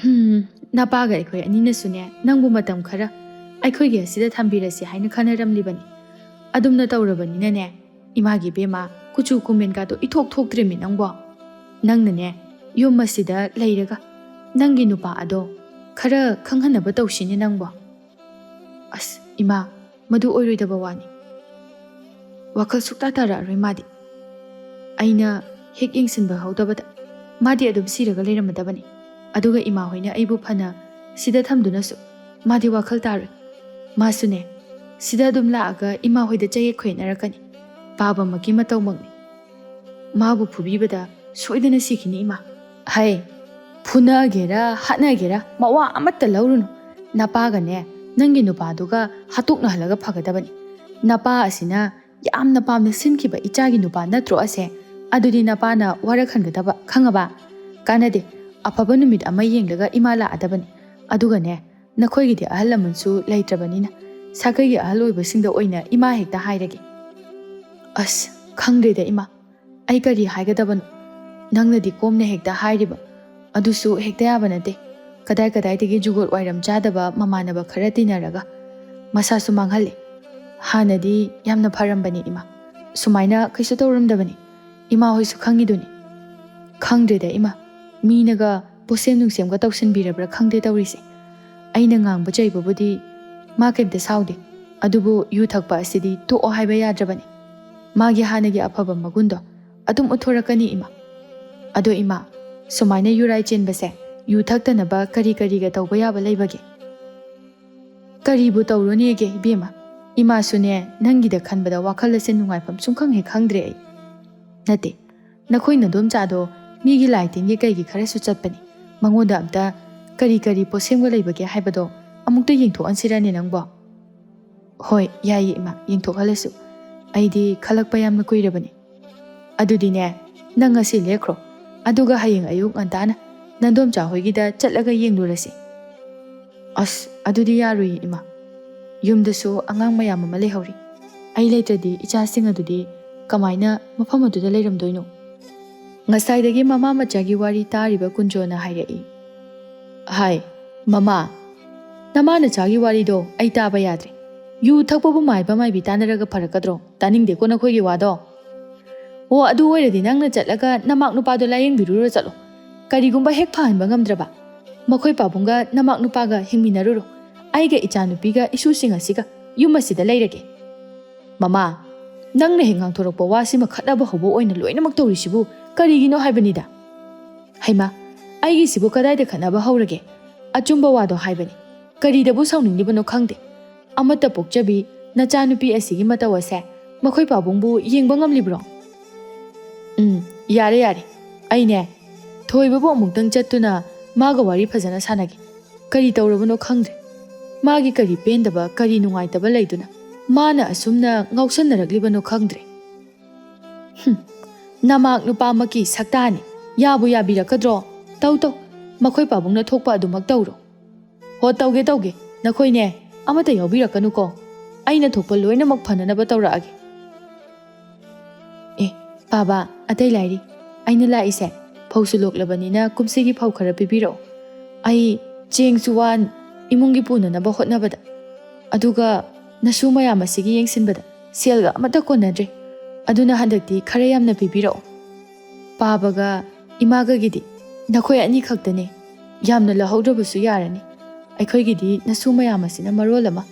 ꯍꯝ, ꯅꯄꯥꯒ ꯑꯩꯈꯣꯏ ꯑꯅꯤꯅꯁꯨꯅꯦ, ꯅꯪꯕꯨ ꯃꯇꯝ ꯈꯔ ꯑꯩꯈꯣꯏꯒꯤ ꯑꯁꯤꯗ ꯊꯝꯕꯤꯔꯁꯤ ꯍꯥꯏꯅ ꯈꯟꯅꯔꯝꯂꯤꯕꯅꯤ꯫ ꯑꯗꯨꯝꯅ ꯇꯧꯔꯕꯅꯤꯅꯅꯦ, ꯏꯃꯥꯒꯤ ꯏꯕꯦꯝꯃ, ꯀꯨꯆꯨ ꯀꯨꯃꯦꯟꯒꯥꯗꯣ ꯏꯊꯣꯛ ꯊꯣꯛꯇ꯭ꯔꯦꯃꯤ ꯅꯪꯕꯣ꯫ ꯅꯪꯅꯅꯦ, ꯌꯨꯝ ꯑꯁꯤꯗ ꯂꯩꯔꯒ ꯅꯪꯒꯤ ꯅꯨꯄꯥ ꯑꯗꯣ ꯈꯔ ꯈꯪꯍꯟꯅꯕ ꯇꯧꯁꯤꯅꯦ ꯅꯪꯕꯣ꯫ ꯑꯁ, ꯏꯃꯥ, ꯃꯗꯨ ꯑꯣꯏꯔꯣꯏꯗꯕ ꯋꯥꯅꯤ꯫ ꯋꯥꯈꯜ ꯁꯨꯛꯇꯥ ꯇꯥꯔꯛꯑꯔꯣꯏ ꯃꯥꯗꯤ꯫ ꯑꯩꯅ ꯍꯦꯛ ꯌꯦꯡꯁꯤꯟꯕ ꯍꯧꯗꯕꯗ ꯃꯥꯗꯤ ꯑꯗꯨꯝ ꯁꯤꯔꯒ ꯂꯩꯔꯝꯃꯗꯕꯅꯤ꯫ ꯑꯗꯨꯒ ꯏꯃꯥ ꯍꯣꯏꯅ ꯑꯩꯕꯨ ꯐꯅ ꯁꯤꯗ ꯊꯝꯗꯨꯅꯁꯨ ꯃꯥꯗꯤ ꯋꯥꯈꯜ ꯇꯥꯔꯣꯏ꯫ ꯃꯥꯁꯨꯅꯦ, ꯁꯤꯗ ꯑꯗꯨꯝ ꯂꯥꯛꯑꯒ ꯏꯃꯥ ꯍꯣꯏꯗ ꯆꯌꯦꯠ ꯈꯣꯏꯌꯦꯠꯅꯔꯛꯀꯅꯤ꯫ ꯄꯥꯕꯃꯛꯀꯤ ꯃꯇꯧꯃꯛꯅꯤ꯫ ꯃꯥꯕꯨ ꯐꯨꯕꯤꯕꯗ ꯁꯣꯏꯗꯅ ꯁꯤꯈꯤꯅꯤ, ꯏꯃꯥ꯫ ꯍꯩ, ꯐꯨꯅꯒꯦꯔꯥ, ꯍꯥꯠꯅꯒꯦꯔꯥ, ꯃꯋꯥ ꯑꯃꯠꯇ ꯂꯧꯔꯨꯅꯨ꯫ ꯅꯄꯥꯒꯅꯦ, ꯅꯪꯒꯤ ꯅꯨꯄꯥꯗꯨꯒ ꯍꯥꯠꯇꯣꯛꯅꯍꯜꯂꯒ ꯐꯒꯗꯕꯅꯤ꯫ ꯅꯄꯥ ꯑꯁꯤꯅ ꯌꯥꯝꯅ ꯄꯥꯝꯅ ꯁꯤꯟꯈꯤꯕ ꯏꯆꯥꯒꯤ ꯅꯨꯄꯥ ꯅꯠꯇ꯭ꯔꯣ ꯑꯁꯦ? ꯑꯗꯨꯗꯤ ꯅꯄꯥꯅ ꯋꯥꯔꯛꯍꯟꯒꯗꯕ, ꯈꯪꯉꯕ? ꯀꯥꯟꯅꯗꯦ꯫ ꯑꯐꯕ ꯅꯨꯃꯤꯠ ꯑꯃ ꯌꯦꯡꯂꯒ ꯏꯃꯥ ꯂꯥꯛꯑꯗꯕꯅꯤ꯫ ꯑꯗꯨꯒꯅꯦ, ꯅꯈꯣꯏꯒꯤꯗꯤ ꯑꯍꯜ ꯂꯃꯟꯁꯨ ꯂꯩꯇ꯭ꯔꯕꯅꯤꯅ, ꯁꯥꯒꯩꯒꯤ ꯑꯍꯜ ꯑꯣꯏꯕꯁꯤꯡꯗ ꯑꯣꯏꯅ ꯏꯃꯥ ꯍꯦꯛꯇ ꯍꯥꯏꯔꯒꯦ꯫ ꯑꯁ, ꯈꯪꯗ꯭ꯔꯦꯗ, ꯏꯃꯥ꯫ ꯑꯩ ꯀꯔꯤ ꯍꯥꯏꯒꯗꯕꯅꯣ? ꯅꯪꯅꯗꯤ ꯀꯣꯝꯅ ꯍꯦꯛꯇ ꯍꯥꯏꯔꯤꯕ, ꯑꯗꯨꯁꯨ ꯍꯦꯛꯇ ꯌꯥꯕ ꯅꯠꯇꯦ꯫ ꯀꯗꯥꯏ ꯀꯗꯥꯏꯗꯒꯤ ꯖꯨꯒꯣꯠ ꯋꯥꯏꯔꯝ ꯆꯥꯗꯕ ꯃꯃꯥꯟꯅꯕ ꯈꯔ ꯇꯤꯟꯅꯔꯒ ꯃꯁꯥꯁꯨ ꯃꯥꯡꯍꯜꯂꯦ꯫ ꯍꯥꯟꯅꯗꯤ ꯌꯥꯝꯅ ꯐꯔꯝꯕꯅꯦ, ꯏꯃꯥ꯫ ꯁꯨꯃꯥꯏꯅ ꯀꯩꯁꯨ ꯇꯧꯔꯝꯗꯕꯅꯤ꯫ ꯏꯃꯥ ꯍꯣꯏꯁꯨ ꯈꯪꯉꯤꯗꯨꯅꯤ꯫ ꯈꯪꯗ꯭ꯔꯦꯗ, ꯏꯃꯥ꯫ ꯃꯤꯅꯒ ꯄꯣꯠꯁꯦꯝ ꯅꯨꯡꯁꯦꯝꯒ ꯇꯧꯁꯤꯟꯕꯤꯔꯕ꯭ꯔꯥ ꯈꯪꯗꯦ ꯇꯧꯔꯤꯁꯦ꯫ ꯑꯩꯅ ꯉꯥꯡꯕ ꯆꯩꯕꯕꯨꯗꯤ ꯃꯥ ꯀꯩꯝꯇ ꯁꯥꯎꯗꯦ꯫ ꯑꯗꯨꯕꯨ ꯌꯨ ꯊꯛꯄ ꯑꯁꯤꯗꯤ ꯇꯣꯛꯑꯣ ꯍꯥꯏꯕ ꯌꯥꯗ꯭ꯔꯕꯅꯤ꯫ ꯃꯥꯒꯤ ꯍꯥꯟꯅꯒꯤ ꯑꯐꯕ ꯃꯒꯨꯟꯗꯣ ꯑꯗꯨꯝ ꯎꯠꯊꯣꯔꯛꯀꯅꯤ, ꯏꯃꯥ꯫ ꯑꯗꯣ, ꯏꯃꯥ, ꯁꯨꯃꯥꯏꯅ ꯌꯨꯔꯥꯏ ꯆꯦꯟꯕꯁꯦ ꯌꯨ ꯊꯛꯇꯅꯕ ꯀꯔꯤ ꯀꯔꯤꯒ ꯇꯧꯕ ꯌꯥꯕ ꯂꯩꯕꯒꯦ? ꯀꯔꯤꯕꯨ ꯇꯧꯔꯨꯅꯦꯒꯦ, ꯏꯕꯦꯝꯃ? ꯏꯃꯥꯁꯨꯅꯦ, ꯅꯪꯒꯤꯗ ꯈꯟꯕꯗ ꯋꯥꯈꯜ ꯑꯁꯦ ꯅꯨꯡꯉꯥꯏꯐꯝ ꯁꯨꯡꯈꯪ ꯍꯦꯛ ꯈꯪꯗ꯭ꯔꯦ ꯑꯩ꯫ ꯅꯠꯇꯦ, ꯅꯈꯣꯏ ꯅꯗꯣꯝꯆꯥꯗꯣ ꯃꯤꯒꯤ ꯂꯥꯏ ꯇꯤꯟꯒꯤ ꯀꯩꯒꯤ ꯈꯔꯁꯨ ꯆꯠꯄꯅꯤ꯫ ꯃꯉꯣꯟꯗ ꯑꯝꯇ ꯀꯔꯤ ꯀꯔꯤ ꯄꯣꯠꯁꯦꯝꯒ ꯂꯩꯕꯒꯦ ꯍꯥꯏꯕꯗꯣ ꯑꯃꯨꯛꯇ ꯌꯦꯡꯊꯣꯛꯍꯟꯁꯤꯔꯅꯦ ꯅꯪꯕꯣ? ꯍꯣꯏ, ꯌꯥꯏꯌꯦ, ꯏꯃꯥ, ꯌꯦꯡꯊꯣꯛꯍꯜꯂꯁꯨ꯫ ꯑꯩꯗꯤ ꯈꯜꯂꯛꯄ ꯌꯥꯝꯅ ꯀꯨꯏꯔꯕꯅꯤ꯫ ꯑꯗꯨꯗꯤꯅꯦ, ꯅꯪ ꯉꯁꯤ ꯂꯦꯛꯈ꯭ꯔꯣ꯫ ꯑꯗꯨꯒ ꯍꯌꯦꯡ ꯑꯌꯨꯛ ꯉꯟꯇꯥꯅ ꯅꯟꯗꯣꯝꯆꯥ ꯍꯣꯏꯒꯤꯗ ꯆꯠꯂꯒ ꯌꯦꯡꯂꯨꯔꯁꯤ꯫ ꯑꯁ, ꯑꯗꯨꯗꯤ ꯌꯥꯔꯣꯏꯌꯦ, ꯏꯃꯥ꯫ ꯌꯨꯝꯗꯁꯨ ꯑꯉꯥꯡ ꯃꯌꯥꯝ ꯑꯃ ꯂꯩꯍꯧꯔꯤ꯫ ꯑꯩ ꯂꯩꯇ꯭ꯔꯗꯤ ꯏꯆꯥꯁꯤꯡ ꯑꯗꯨꯗꯤ ꯀꯃꯥꯏꯅ ꯃꯐꯝ ꯑꯗꯨꯗ ꯂꯩꯔꯝꯗꯣꯏꯅꯣ? ꯉꯁꯥꯏꯗꯒꯤ ꯃꯃꯥ ꯃꯆꯥꯒꯤ ꯋꯥꯔꯤ ꯇꯥꯔꯤꯕ ꯀꯨꯟꯖꯣꯅ ꯍꯥꯏꯔꯛꯏ꯫ ꯍꯥꯏ, ꯃꯃꯥ, ꯅꯃꯥ ꯅꯆꯥꯒꯤ ꯋꯥꯔꯤꯗꯣ ꯑꯩ ꯇꯥꯕ ꯌꯥꯗ꯭ꯔꯦ꯫ ꯌꯨ ꯊꯛꯄꯕꯨ ꯃꯥꯏꯕ ꯃꯥꯏꯕꯤ ꯇꯥꯟꯅꯔꯒ ꯐꯔꯛꯀꯗ꯭ꯔꯣ? ꯇꯥꯅꯤꯡꯗꯦꯀꯣ ꯅꯈꯣꯏꯒꯤ ꯋꯥꯗꯣ꯫ ꯑꯣ, ꯑꯗꯨ ꯑꯣꯏꯔꯗꯤ ꯅꯪꯅ ꯆꯠꯂꯒ ꯅꯃꯥꯛ ꯅꯨꯄꯥꯗꯣ ꯂꯥꯌꯦꯡꯕꯤꯔꯨꯔꯣ ꯆꯠꯂꯣ꯫ ꯀꯔꯤꯒꯨꯝꯕ ꯍꯦꯛ ꯐꯍꯟꯕ ꯉꯝꯗ꯭ꯔꯕ, ꯃꯈꯣꯏ ꯄꯥꯕꯨꯡꯒ ꯅꯃꯥꯛ ꯅꯨꯄꯥꯒ ꯍꯤꯡꯃꯤꯟꯅꯔꯨꯔꯣ꯫ ꯑꯩꯒ ꯏꯆꯥꯅꯨꯄꯤꯒ ꯏꯁꯨꯁꯤꯡ ꯑꯁꯤꯒ ꯌꯨꯝ ꯑꯁꯤꯗ ꯂꯩꯔꯒꯦ꯫ ꯃꯃꯥ, ꯅꯪꯅ ꯍꯦꯛ ꯉꯥꯡꯊꯣꯔꯛꯄ ꯋꯥꯁꯤꯃ ꯈꯠꯅꯕ ꯍꯧꯕ ꯑꯣꯏꯅ ꯂꯣꯏꯅꯃꯛ ꯇꯧꯔꯤꯁꯤꯕꯨ ꯀꯔꯤꯒꯤꯅꯣ ꯍꯥꯏꯕꯅꯤꯗ? ꯍꯩꯃꯥ, ꯑꯩꯒꯤꯁꯤꯕꯨ ꯀꯗꯥꯏꯗ ꯈꯠꯅꯕ ꯍꯧꯔꯒꯦ? ꯑꯆꯨꯝꯕ ꯋꯥꯗꯣ ꯍꯥꯏꯕꯅꯤ꯫ ꯀꯔꯤꯗꯕꯨ ꯁꯥꯎꯅꯤꯡꯂꯤꯕꯅꯣ ꯈꯪꯗꯦ꯫ ꯑꯃꯠꯇ ꯄꯣꯛꯆꯕꯤ ꯅꯆꯥꯅꯨꯄꯤ ꯑꯁꯤꯒꯤ ꯃꯇꯧ ꯑꯁꯦ ꯃꯈꯣꯏ ꯄꯥꯕꯨꯡꯕꯨ ꯌꯦꯡꯕ ꯉꯝꯂꯤꯕ꯭ꯔꯣ? ꯎꯝ, ꯌꯥꯔꯦ, ꯌꯥꯔꯦ꯫ ꯑꯩꯅꯦ, ꯊꯣꯏꯕꯕꯨ ꯑꯃꯨꯛꯇꯪ ꯆꯠꯇꯨꯅ ꯃꯥꯒ ꯋꯥꯔꯤ ꯐꯖꯅ ꯁꯥꯟꯅꯒꯦ꯫ ꯀꯔꯤ ꯇꯧꯔꯕꯅꯣ ꯈꯪꯗ꯭ꯔꯦ꯫ ꯃꯥꯒꯤ ꯀꯔꯤ ꯄꯦꯟꯗꯕ, ꯀꯔꯤ ꯅꯨꯡꯉꯥꯏꯇꯕ ꯂꯩꯗꯨꯅ ꯃꯥꯅ ꯑꯁꯨꯝꯅ ꯉꯥꯎꯁꯟꯅꯔꯛꯂꯤꯕꯅꯣ ꯈꯪꯗ꯭ꯔꯦ꯫ ꯍꯨꯝ, ꯅꯃꯥꯛ ꯅꯨꯄꯥꯃꯛꯀꯤ ꯁꯛꯇꯥꯅꯤ꯫ ꯌꯥꯕꯨ ꯌꯥꯕꯤꯔꯛꯀꯗ꯭ꯔꯣ? ꯇꯧ ꯇꯧ, ꯃꯈꯣꯏ ꯄꯥꯕꯨꯡꯅ ꯊꯣꯛꯄ ꯑꯗꯨꯃꯛ ꯇꯧꯔꯣ꯫ ꯍꯣ, ꯇꯧꯒꯦ ꯇꯧꯒꯦ, ꯅꯈꯣꯏꯅꯦ ꯑꯃꯠꯇ ꯌꯥꯎꯕꯤꯔꯛꯀꯅꯨꯀꯣ꯫ ꯑꯩꯅ ꯊꯣꯛꯄ ꯂꯣꯏꯅꯃꯛ ꯐꯅꯅꯕ ꯇꯧꯔꯛꯑꯒꯦ꯫ ꯑꯦ, ꯄꯥꯕ, ꯑꯇꯩ ꯂꯥꯏꯔꯤ꯫ ꯑꯩꯅ ꯂꯥꯛꯏꯁꯦ ꯐꯧꯁꯨ ꯂꯣꯛꯂꯕꯅꯤꯅ ꯀꯨꯝꯁꯤꯒꯤ ꯐꯧ ꯈꯔ ꯄꯤꯕꯤꯔꯛꯑꯣ꯫ ꯑꯩ ꯆꯦꯡꯁꯨ ꯋꯥꯟ ꯏꯃꯨꯡꯒꯤ ꯄꯨꯅꯅꯕ ꯍꯣꯠꯅꯕꯗ, ꯑꯗꯨꯒ ꯅꯁꯨ ꯃꯌꯥꯝ ꯑꯁꯤꯒꯤ ꯌꯦꯡꯁꯤꯟꯕꯗ ꯁꯦꯜꯒ ꯑꯃꯠꯇ ꯀꯣꯟꯅꯗ꯭ꯔꯦ꯫ ꯑꯗꯨꯅ ꯍꯟꯗꯛꯇꯤ ꯈꯔ ꯌꯥꯝꯅ ꯄꯤꯕꯤꯔꯛꯑꯣ꯫ ꯄꯥꯕꯒ ꯏꯃꯥꯒꯒꯤꯗꯤ ꯅꯈꯣꯏ ꯑꯅꯤ ꯈꯛꯇꯅꯦ꯫ ꯌꯥꯝꯅ ꯂꯧꯍꯧꯗ꯭ꯔꯕꯁꯨ ꯌꯥꯔꯅꯤ꯫ ꯑꯩꯈꯣꯏꯒꯤꯗꯤ ꯅꯁꯨ ꯃꯌꯥꯝ ꯑꯁꯤꯅ ꯃꯔꯣꯜ ꯑꯃ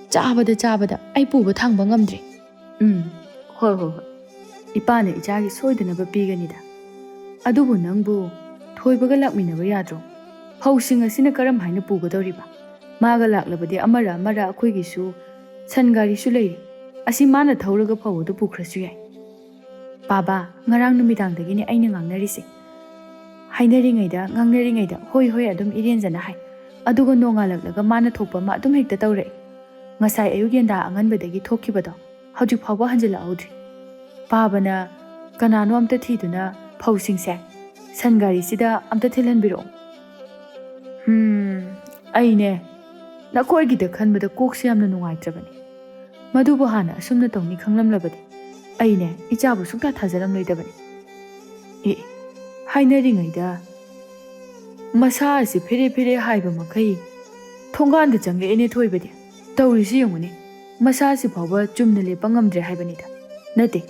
ꯆꯥꯕꯗ ꯆꯥꯕꯗ ꯑꯩ ꯄꯨꯕ ꯊꯥꯡꯕ ꯉꯝꯗ꯭ꯔꯦ꯫ ꯎꯝ, ꯍꯣꯏ, ꯍꯣꯏ, ꯍꯣꯏ꯫ ꯏꯄꯥꯅ ꯏꯆꯥꯒꯤ ꯁꯣꯏꯗꯅꯕ ꯄꯤꯒꯅꯤꯗ꯫ ꯑꯗꯨꯕꯨ ꯅꯪꯕꯨ ꯊꯣꯏꯕꯒ ꯂꯥꯛꯃꯤꯟꯅꯕ ꯌꯥꯗ꯭ꯔꯣ? ꯐꯧꯁꯤꯡ ꯑꯁꯤꯅ ꯀꯔꯝ ꯍꯥꯏꯅ ꯄꯨꯒꯗꯧꯔꯤꯕ? ꯃꯥꯒ ꯂꯥꯛꯂꯕꯗꯤ ꯑꯃꯔ ꯑꯃꯔ ꯑꯩꯈꯣꯏꯒꯤꯁꯨ ꯁꯟ ꯒꯥꯔꯤꯁꯨ ꯂꯩꯔꯤ꯫ ꯑꯁꯤ ꯃꯥꯅ ꯊꯧꯔꯒ ꯐꯧ ꯑꯗꯨ ꯄꯨꯈ꯭ꯔꯁꯨ ꯌꯥꯏ꯫ ꯄꯥꯕ, ꯉꯔꯥꯡ ꯅꯨꯃꯤꯗꯥꯡꯗꯒꯤꯅꯦ ꯑꯩꯅ ꯉꯥꯡꯅꯔꯤꯁꯦ꯫ ꯍꯥꯏꯅꯔꯤꯉꯩꯗ, ꯉꯥꯡꯅꯔꯤꯉꯩꯗ ꯍꯣꯏ, ꯍꯣꯏ ꯑꯗꯨꯝ ꯏꯔꯦꯟꯖꯅ ꯍꯥꯏ꯫ ꯑꯗꯨꯒ ꯅꯣꯡꯉꯥꯜꯂꯛꯂꯒ ꯃꯥꯅ ꯊꯣꯛꯄ ꯑꯃ ꯑꯗꯨꯝ ꯍꯦꯛꯇ ꯇꯧꯔꯛꯏ꯫ ꯉꯁꯥꯏ ꯑꯌꯨꯛ ꯌꯦꯟꯗꯥ ꯑꯉꯟꯕꯗꯒꯤ ꯊꯣꯛꯈꯤꯕꯗꯣ ꯍꯧꯖꯤꯛ ꯐꯥꯎꯕ ꯍꯟꯖꯤꯜꯂꯛꯍꯧꯗ꯭ꯔꯤ꯫ ꯄꯥꯕꯅ ꯀꯅꯥꯅꯣ ꯑꯝꯇ ꯊꯤꯗꯨꯅ ꯐꯧꯁꯤꯡꯁꯦ ꯁꯟ ꯒꯥꯔꯤꯁꯤꯗ ꯑꯝꯇ ꯊꯤꯜꯍꯟꯕꯤꯔꯛꯑꯣ꯫ ꯎꯝ, ꯑꯩꯅꯦ, ꯅꯈꯣꯏꯒꯤꯗ ꯈꯟꯕꯗ ꯀꯣꯛꯁꯦ ꯌꯥꯝꯅ ꯅꯨꯡꯉꯥꯏꯇ꯭ꯔꯕꯅꯤ꯫ ꯃꯗꯨꯕꯨ ꯍꯥꯟꯅ ꯑꯁꯨꯝꯅ ꯇꯧꯅꯤ ꯈꯪꯂꯝꯂꯕꯗꯤ ꯑꯩꯅꯦ ꯏꯆꯥꯕꯨ ꯁꯨꯡꯊꯥ ꯊꯥꯖꯔꯝꯂꯣꯏꯗꯕꯅꯤ꯫ ꯑꯦ, ꯍꯥꯏꯅꯔꯤꯉꯩꯗ ꯃꯁꯥ ꯑꯁꯤ ꯐꯦꯔꯦ ꯐꯦꯔꯦ ꯍꯥꯏꯕ ꯃꯈꯩ ꯊꯣꯡꯒꯥꯟꯗ ꯆꯪꯂꯛꯑꯦꯅꯦ ꯊꯣꯏꯕꯗꯤ꯫ ꯇꯧꯔꯤꯁꯤ ꯌꯦꯡꯉꯨꯅꯦ, ꯃꯁꯥꯁꯤ ꯐꯥꯎꯕ ꯆꯨꯝꯅ ꯂꯦꯞꯄ ꯉꯝꯗ꯭ꯔꯦ ꯍꯥꯏꯕꯅꯤꯗ꯫ ꯅꯠꯇꯦ,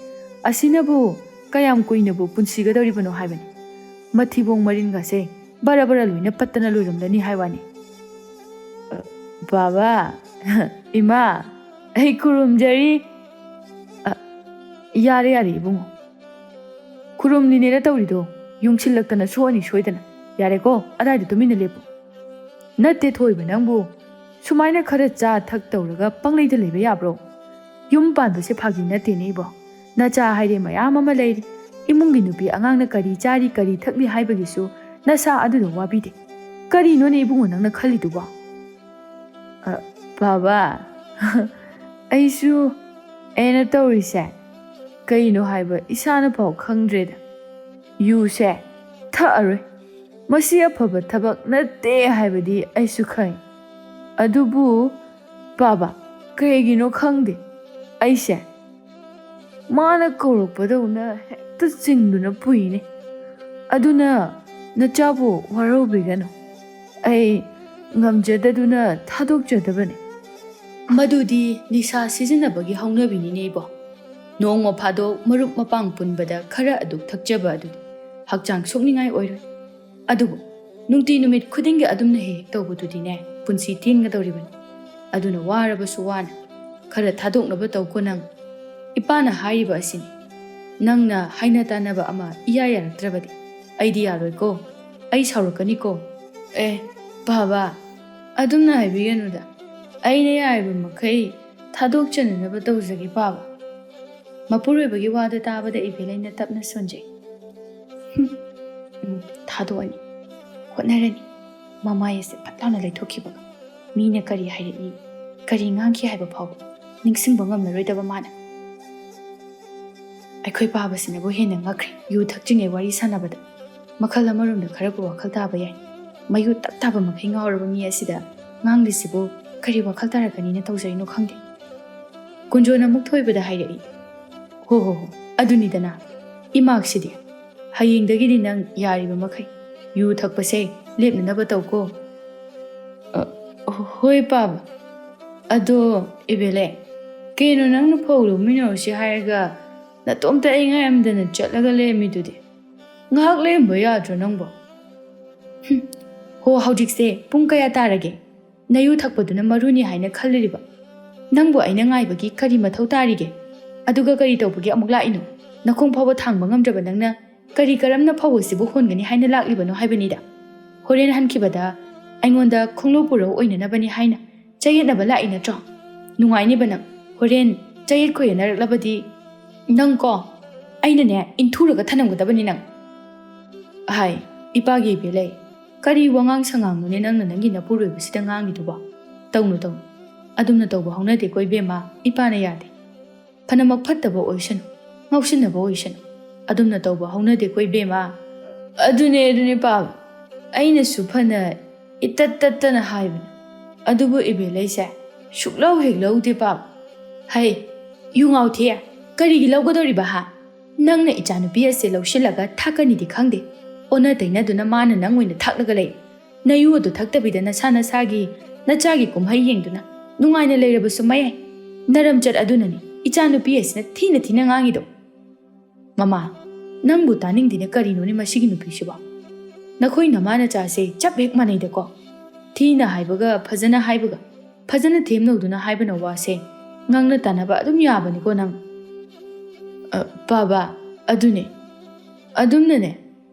ꯑꯁꯤꯅꯕꯨ ꯀꯌꯥꯝ ꯀꯨꯏꯅꯕꯨ ꯄꯨꯟꯁꯤꯒꯗꯧꯔꯤꯕꯅꯣ ꯍꯥꯏꯕꯅꯤ꯫ ꯃꯊꯤꯕꯣꯡ ꯃꯔꯤꯟꯒꯁꯦ ꯕꯔ ꯕꯔ ꯂꯣꯏꯅ ꯄꯠꯇꯅ ꯂꯣꯏꯔꯝꯂꯅꯤ ꯍꯥꯏ ꯋꯥꯅꯤ꯫ ꯑ, ꯕꯥꯕꯥ, ꯏꯃꯥ, ꯑꯩ ꯈꯨꯔꯨꯝꯖꯔꯤ꯫ ꯑ, ꯌꯥꯔꯦ, ꯌꯥꯔꯦ, ꯏꯕꯨꯡꯉꯣ꯫ ꯈꯨꯔꯨꯝꯂꯤꯅꯦꯅ ꯇꯧꯔꯤꯗꯣ ꯌꯨꯡꯁꯤꯜꯂꯛꯇꯅ ꯁꯣꯛꯑꯅꯤ ꯁꯣꯏꯗꯅ꯫ ꯌꯥꯔꯦꯀꯣ, ꯑꯗꯥꯏꯗ ꯇꯨꯃꯤꯟꯅ ꯂꯦꯞꯄꯨ꯫ ꯅꯠꯇꯦ ꯊꯣꯏꯕ ꯅꯪꯕꯨ, ꯁꯨꯃꯥꯏꯅ ꯈꯔ ꯆꯥ ꯊꯛ ꯇꯧꯔꯒ ꯄꯪꯂꯩꯗ ꯂꯩꯕ ꯌꯥꯕ꯭ꯔꯣ? ꯌꯨꯝ ꯄꯥꯟꯕꯁꯦ ꯐꯥꯒꯤ ꯅꯠꯇꯦꯅꯦ ꯏꯕꯣ꯫ ꯅꯆꯥ ꯍꯥꯏꯔꯦ ꯃꯌꯥꯝ ꯑꯃ ꯂꯩꯔꯤ꯫ ꯏꯃꯨꯡꯒꯤ ꯅꯨꯄꯤ ꯑꯉꯥꯡꯅ ꯀꯔꯤ ꯆꯥꯔꯤ ꯀꯔꯤ ꯊꯛꯂꯤ ꯍꯥꯏꯕꯒꯤꯁꯨ ꯅꯁꯥ ꯑꯗꯨꯗ ꯋꯥꯕꯤꯗꯦ꯫ ꯀꯔꯤꯅꯣꯅꯦ ꯏꯕꯨꯡꯉꯣ ꯅꯪꯅ ꯈꯜꯂꯤꯗꯨꯕꯣ? ꯑ, ꯕꯥꯕꯥ, ꯑꯩꯁꯨ ꯑꯩꯅ ꯇꯧꯔꯤꯁꯦ ꯀꯩꯅꯣ ꯍꯥꯏꯕ ꯏꯁꯥꯅ ꯐꯥꯎ ꯈꯪꯗ꯭ꯔꯦꯗ꯫ ꯌꯨꯁꯦ ꯊꯛꯑꯔꯣꯏ꯫ ꯃꯁꯤ ꯑꯐꯕ ꯊꯕꯛ ꯅꯠꯇꯦ ꯍꯥꯏꯕꯗꯤ ꯑꯩꯁꯨ ꯈꯪꯏ꯫ ꯑꯗꯨꯕꯨ ꯕꯥꯕꯥ, ꯀꯩꯒꯤꯅꯣ ꯈꯪꯗꯦ, ꯑꯩꯁꯦ ꯃꯥꯅ ꯀꯧꯔꯛꯄꯗꯧꯅ ꯍꯦꯛꯇ ꯆꯤꯡꯗꯨꯅ ꯄꯨꯏꯅꯦ꯫ ꯑꯗꯨꯅ ꯅꯆꯥꯕꯨ ꯋꯥꯔꯧꯕꯤꯒꯅꯨ꯫ ꯑꯩ ꯉꯝꯖꯗꯗꯨꯅ ꯊꯥꯗꯣꯛꯆꯗꯕꯅꯤ꯫ ꯃꯗꯨꯗꯤ ꯅꯤꯁꯥ ꯁꯤꯖꯤꯟꯅꯕꯒꯤ ꯍꯧꯅꯕꯤꯅꯤꯅꯦ ꯏꯕꯣ꯫ ꯅꯣꯡꯃ ꯐꯥꯗꯣꯛ ꯃꯔꯨꯞ ꯃꯄꯥꯡ ꯄꯨꯟꯕꯗ ꯈꯔ ꯑꯗꯨꯛ ꯊꯛꯆꯕ ꯑꯗꯨꯗꯤ ꯍꯛꯆꯥꯡ ꯁꯣꯛꯅꯤꯡꯉꯥꯏ ꯑꯣꯏꯔꯣꯏ꯫ ꯑꯗꯨꯕꯨ ꯅꯨꯡꯇꯤ ꯅꯨꯃꯤꯠ ꯈꯨꯗꯤꯡꯒꯤ ꯑꯗꯨꯝꯅ ꯍꯦꯛ ꯍꯦꯛ ꯇꯧꯕꯗꯨꯗꯤꯅꯦ, ꯄꯨꯟꯁꯤ ꯇꯦꯟꯒꯗꯧꯔꯤꯕꯅꯤ꯫ ꯑꯗꯨꯅ ꯋꯥꯔꯕꯁꯨ ꯋꯥꯅ ꯈꯔ ꯊꯥꯗꯣꯛꯅꯕ ꯇꯧꯀꯣ ꯅꯪ꯫ ꯏꯄꯥꯅ ꯍꯥꯏꯔꯤꯕ ꯑꯁꯤꯅꯤ꯫ ꯅꯪꯅ ꯍꯥꯏꯅ ꯇꯥꯅꯕ ꯑꯃ ꯏꯌꯥ ꯌꯥꯔꯛꯇ꯭ꯔꯕꯗꯤ ꯑꯩꯗꯤ ꯌꯥꯔꯣꯏꯀꯣ꯫ ꯑꯩ ꯁꯥꯎꯔꯛꯀꯅꯤꯀꯣ꯫ ꯑꯦ, ꯕꯥꯕꯥ, ꯑꯗꯨꯝꯅ ꯍꯥꯏꯕꯤꯒꯅꯨꯗ꯫ ꯑꯩꯅ ꯌꯥꯔꯤꯕ ꯃꯈꯩ ꯊꯥꯗꯣꯛꯆꯅꯅꯕ ꯇꯧꯖꯒꯦ, ꯕꯥꯕꯥ꯫ ꯃꯄꯨꯔꯣꯏꯕꯒꯤ ꯋꯥꯗꯨ ꯇꯥꯕꯗ ꯏꯕꯦꯂꯩꯅ ꯇꯞꯅ ꯁꯣꯟꯖꯩ꯫ ꯍꯨꯝ, ꯎꯝ, ꯊꯥꯗꯣꯛꯑꯅꯤ, ꯍꯣꯠꯅꯔꯅꯤ꯫ ꯃꯃꯥꯏ ꯑꯁꯦ ꯐꯠ ꯂꯥꯎꯅ ꯂꯩꯊꯣꯛꯈꯤꯕꯒ ꯃꯤꯅ ꯀꯔꯤ ꯍꯥꯏꯔꯛꯏ, ꯀꯔꯤ ꯉꯥꯡꯈꯤ ꯍꯥꯏꯕ ꯐꯥꯎꯕ ꯅꯤꯡꯁꯤꯡꯕ ꯉꯝꯂꯔꯣꯏꯗꯕ ꯃꯥꯅ꯫ ꯑꯩꯈꯣꯏ ꯄꯥꯕꯁꯤꯅꯕꯨ ꯍꯦꯟꯅ ꯉꯛꯈ꯭ꯔꯦ ꯌꯨ ꯊꯛꯇ꯭ꯔꯤꯉꯩ ꯋꯥꯔꯤ ꯁꯥꯟꯅꯕꯗ꯫ ꯃꯈꯜ ꯑꯃꯔꯣꯝꯗ ꯈꯔꯕꯨ ꯋꯥꯈꯜ ꯇꯥꯕ ꯌꯥꯏ꯫ ꯃꯌꯨ ꯇꯛ ꯇꯥꯕ ꯃꯈꯩ ꯉꯥꯎꯔꯕ ꯃꯤ ꯑꯁꯤꯗ ꯉꯥꯡꯂꯤꯁꯤꯕꯨ ꯀꯔꯤ ꯋꯥꯈꯜ ꯇꯥꯔꯛꯀꯅꯤꯅ ꯇꯧꯖꯔꯤꯅꯣ ꯈꯪꯗꯦ꯫ ꯀꯨꯟꯖꯣꯅ ꯑꯃꯨꯛ ꯊꯣꯏꯕꯗ ꯍꯥꯏꯔꯛꯏ, "ꯍꯣ ꯍꯣ ꯍꯣ, ꯑꯗꯨꯅꯤꯗꯅ, ꯏꯃꯥꯛꯁꯤꯗꯤ꯫ ꯍꯌꯦꯡꯗꯒꯤꯗꯤ ꯅꯪ ꯌꯥꯔꯤꯕ ꯃꯈꯩ ꯌꯨ ꯊꯛꯄꯁꯦ ꯂꯦꯞꯅꯅꯕ ꯇꯧꯀꯣ꯫" "ꯑ, ꯍꯣꯏ ꯄꯥꯕ꯫ ꯑꯗꯣ ꯏꯕꯦꯂꯦ, ꯀꯩꯅꯣ ꯅꯪꯅ ꯐꯧ ꯂꯧꯃꯤꯟꯅꯔꯨꯁꯤ ꯍꯥꯏꯔꯒ ꯅꯇꯣꯝꯇ ꯑꯩ ꯉꯥꯏꯔꯝꯗꯅ ꯆꯠꯂꯒ ꯂꯩꯔꯝꯃꯤꯗꯨꯗꯤ? ꯉꯥꯏꯍꯥꯛ ꯂꯩꯔꯝꯕ ꯌꯥꯗ꯭ꯔꯣ ꯅꯪꯕꯣ?" "ꯍꯨꯝ, ꯍꯣ, ꯍꯧꯖꯤꯛꯁꯦ ꯄꯨꯡ ꯀꯌꯥ ꯇꯥꯔꯒꯦ? ꯅꯌꯨ ꯊꯛꯄꯗꯨꯅ ꯃꯔꯨꯅꯤ ꯍꯥꯏꯅ ꯈꯜꯂꯤꯔꯤꯕ? ꯅꯪꯕꯨ ꯑꯩꯅ ꯉꯥꯏꯕꯒꯤ ꯀꯔꯤ ꯃꯊꯧ ꯇꯥꯔꯤꯒꯦ? ꯑꯗꯨꯒ ꯀꯔꯤ ꯇꯧꯕꯒꯤ ꯑꯃꯨꯛ ꯂꯥꯛꯏꯅꯣ? ꯅꯈꯣꯡ ꯐꯥꯎꯕ ꯊꯥꯡꯕ ꯉꯝꯗ꯭ꯔꯕ ꯅꯪꯅ ꯀꯔꯤ ꯀꯔꯝꯅ ꯐꯧ ꯑꯁꯤꯕꯨ ꯍꯣꯟꯒꯅꯤ ꯍꯥꯏꯅ ꯂꯥꯛꯂꯤꯕꯅꯣ ꯍꯥꯏꯕꯅꯤꯗ꯫ ꯍꯣꯔꯦꯟ ꯍꯟꯈꯤꯕꯗ ꯑꯩꯉꯣꯟꯗ ꯈꯣꯡꯂꯨ ꯄꯨꯔꯧ ꯑꯣꯏꯅꯅꯕꯅꯤ ꯍꯥꯏꯅ ꯆꯌꯦꯠꯅꯕ ꯂꯥꯛꯏ ꯅꯠꯇ꯭ꯔꯣ? ꯅꯨꯡꯉꯥꯏꯅꯤꯕ ꯅꯪ꯫ ꯍꯣꯔꯦꯟ ꯆꯌꯦꯠ ꯈꯣꯏꯌꯦꯠꯅꯔꯛꯂꯕꯗꯤ ꯅꯪ ꯀꯣ, ꯑꯩꯅꯅꯦ, ꯏꯟꯊꯨꯔꯒ ꯊꯅꯝꯒꯗꯕꯅꯤ ꯅꯪ꯫" ꯍꯥꯏ, ꯏꯄꯥꯒꯤ ꯏꯕꯦꯂꯩ, ꯀꯔꯤ ꯋꯥꯉꯥꯡ ꯁꯉꯥꯡꯅꯣꯅꯦ ꯅꯪꯅ ꯅꯪꯒꯤ ꯅꯄꯨꯔꯣꯏꯕꯁꯤꯗ ꯉꯥꯡꯂꯤꯗꯨꯕꯣ? ꯇꯧꯅꯨ, ꯇꯧꯅꯨ꯫ ꯑꯗꯨꯝꯅ ꯇꯧꯕ ꯍꯧꯅꯗꯦꯀꯣ ꯏꯕꯦꯝꯃ, ꯏꯄꯥꯅ ꯌꯥꯗꯦ꯫ ꯐꯅꯃꯛ ꯐꯠꯇꯕ ꯑꯣꯏꯁꯅꯨ, ꯉꯥꯎꯁꯤꯟꯅꯕ ꯑꯣꯏꯁꯅꯨ, ꯑꯗꯨꯝꯅ ꯇꯧꯕ ꯍꯧꯅꯗꯦꯀꯣ ꯏꯕꯦꯝꯃ꯫ ꯑꯗꯨꯅꯦ, ꯑꯗꯨꯅꯦ ꯄꯥꯕ, ꯑꯩꯅꯁꯨ ꯐꯅ ꯏꯇꯠ ꯇꯠꯇꯅ ꯍꯥꯏꯕꯅꯤ꯫ ꯑꯗꯨꯕꯨ ꯏꯕꯦꯂꯩꯁꯦ ꯁꯨꯛꯂꯧ ꯍꯦꯛ ꯂꯧꯗꯦ ꯄꯥꯕ꯫ ꯍꯩ, ꯌꯨ ꯉꯥꯎꯊꯦ, ꯀꯔꯤꯒꯤ ꯂꯧꯒꯗꯧꯔꯤꯕ ꯍꯥ? ꯅꯪꯅ ꯏꯆꯥꯅꯨꯄꯤ ꯑꯁꯦ ꯂꯧꯁꯤꯜꯂꯒ ꯊꯥꯛꯀꯅꯤꯗꯤ ꯈꯪꯗꯦ, ꯑꯣꯟꯅ ꯇꯩꯅꯗꯨꯅ ꯃꯥꯅ ꯅꯪ ꯑꯣꯏꯅ ꯊꯥꯛꯂꯒ ꯂꯩ꯫ ꯅꯌꯨ ꯑꯗꯨ ꯊꯛꯇꯕꯤꯗ ꯅꯁꯥ ꯅꯁꯥꯒꯤ ꯅꯆꯥꯒꯤ ꯀꯨꯝꯍꯩ ꯌꯦꯡꯗꯨꯅ ꯅꯨꯡꯉꯥꯏꯅ ꯂꯩꯔꯕꯁꯨ ꯃꯌꯥꯏ꯫ ꯅꯔꯝꯆꯠ ꯑꯗꯨꯅꯅꯤ ꯏꯆꯥꯅꯨꯄꯤ ꯑꯁꯤꯅ ꯊꯤꯅ ꯊꯤꯅ ꯉꯥꯡꯉꯤꯗꯣ꯫ ꯃꯃꯥ, ꯅꯪꯕꯨ ꯇꯥꯅꯤꯡꯗꯦꯅꯦ, ꯀꯔꯤꯅꯣꯅꯦ ꯃꯁꯤꯒꯤ ꯅꯨꯄꯤꯁꯤꯕꯣ? ꯅꯈꯣꯏ ꯅꯃꯥ ꯅꯆꯥꯁꯦ ꯆꯞ ꯍꯦꯛ ꯃꯥꯟꯅꯩꯗꯀꯣ꯫ ꯊꯤꯅ ꯍꯥꯏꯕꯒ ꯐꯖꯅ ꯍꯥꯏꯕꯒ, ꯐꯖꯅ ꯊꯦꯝꯅꯧꯗꯨꯅ ꯍꯥꯏꯕꯅ ꯋꯥꯁꯦ ꯉꯥꯡꯅ ꯇꯥꯅꯕ ꯑꯗꯨꯝ ꯌꯥꯕꯅꯤꯀꯣ ꯅꯪ꯫ ꯑ, ꯄꯥꯕ, ꯑꯗꯨꯅꯦ꯫ ꯑꯗꯨꯝꯅꯅꯦ,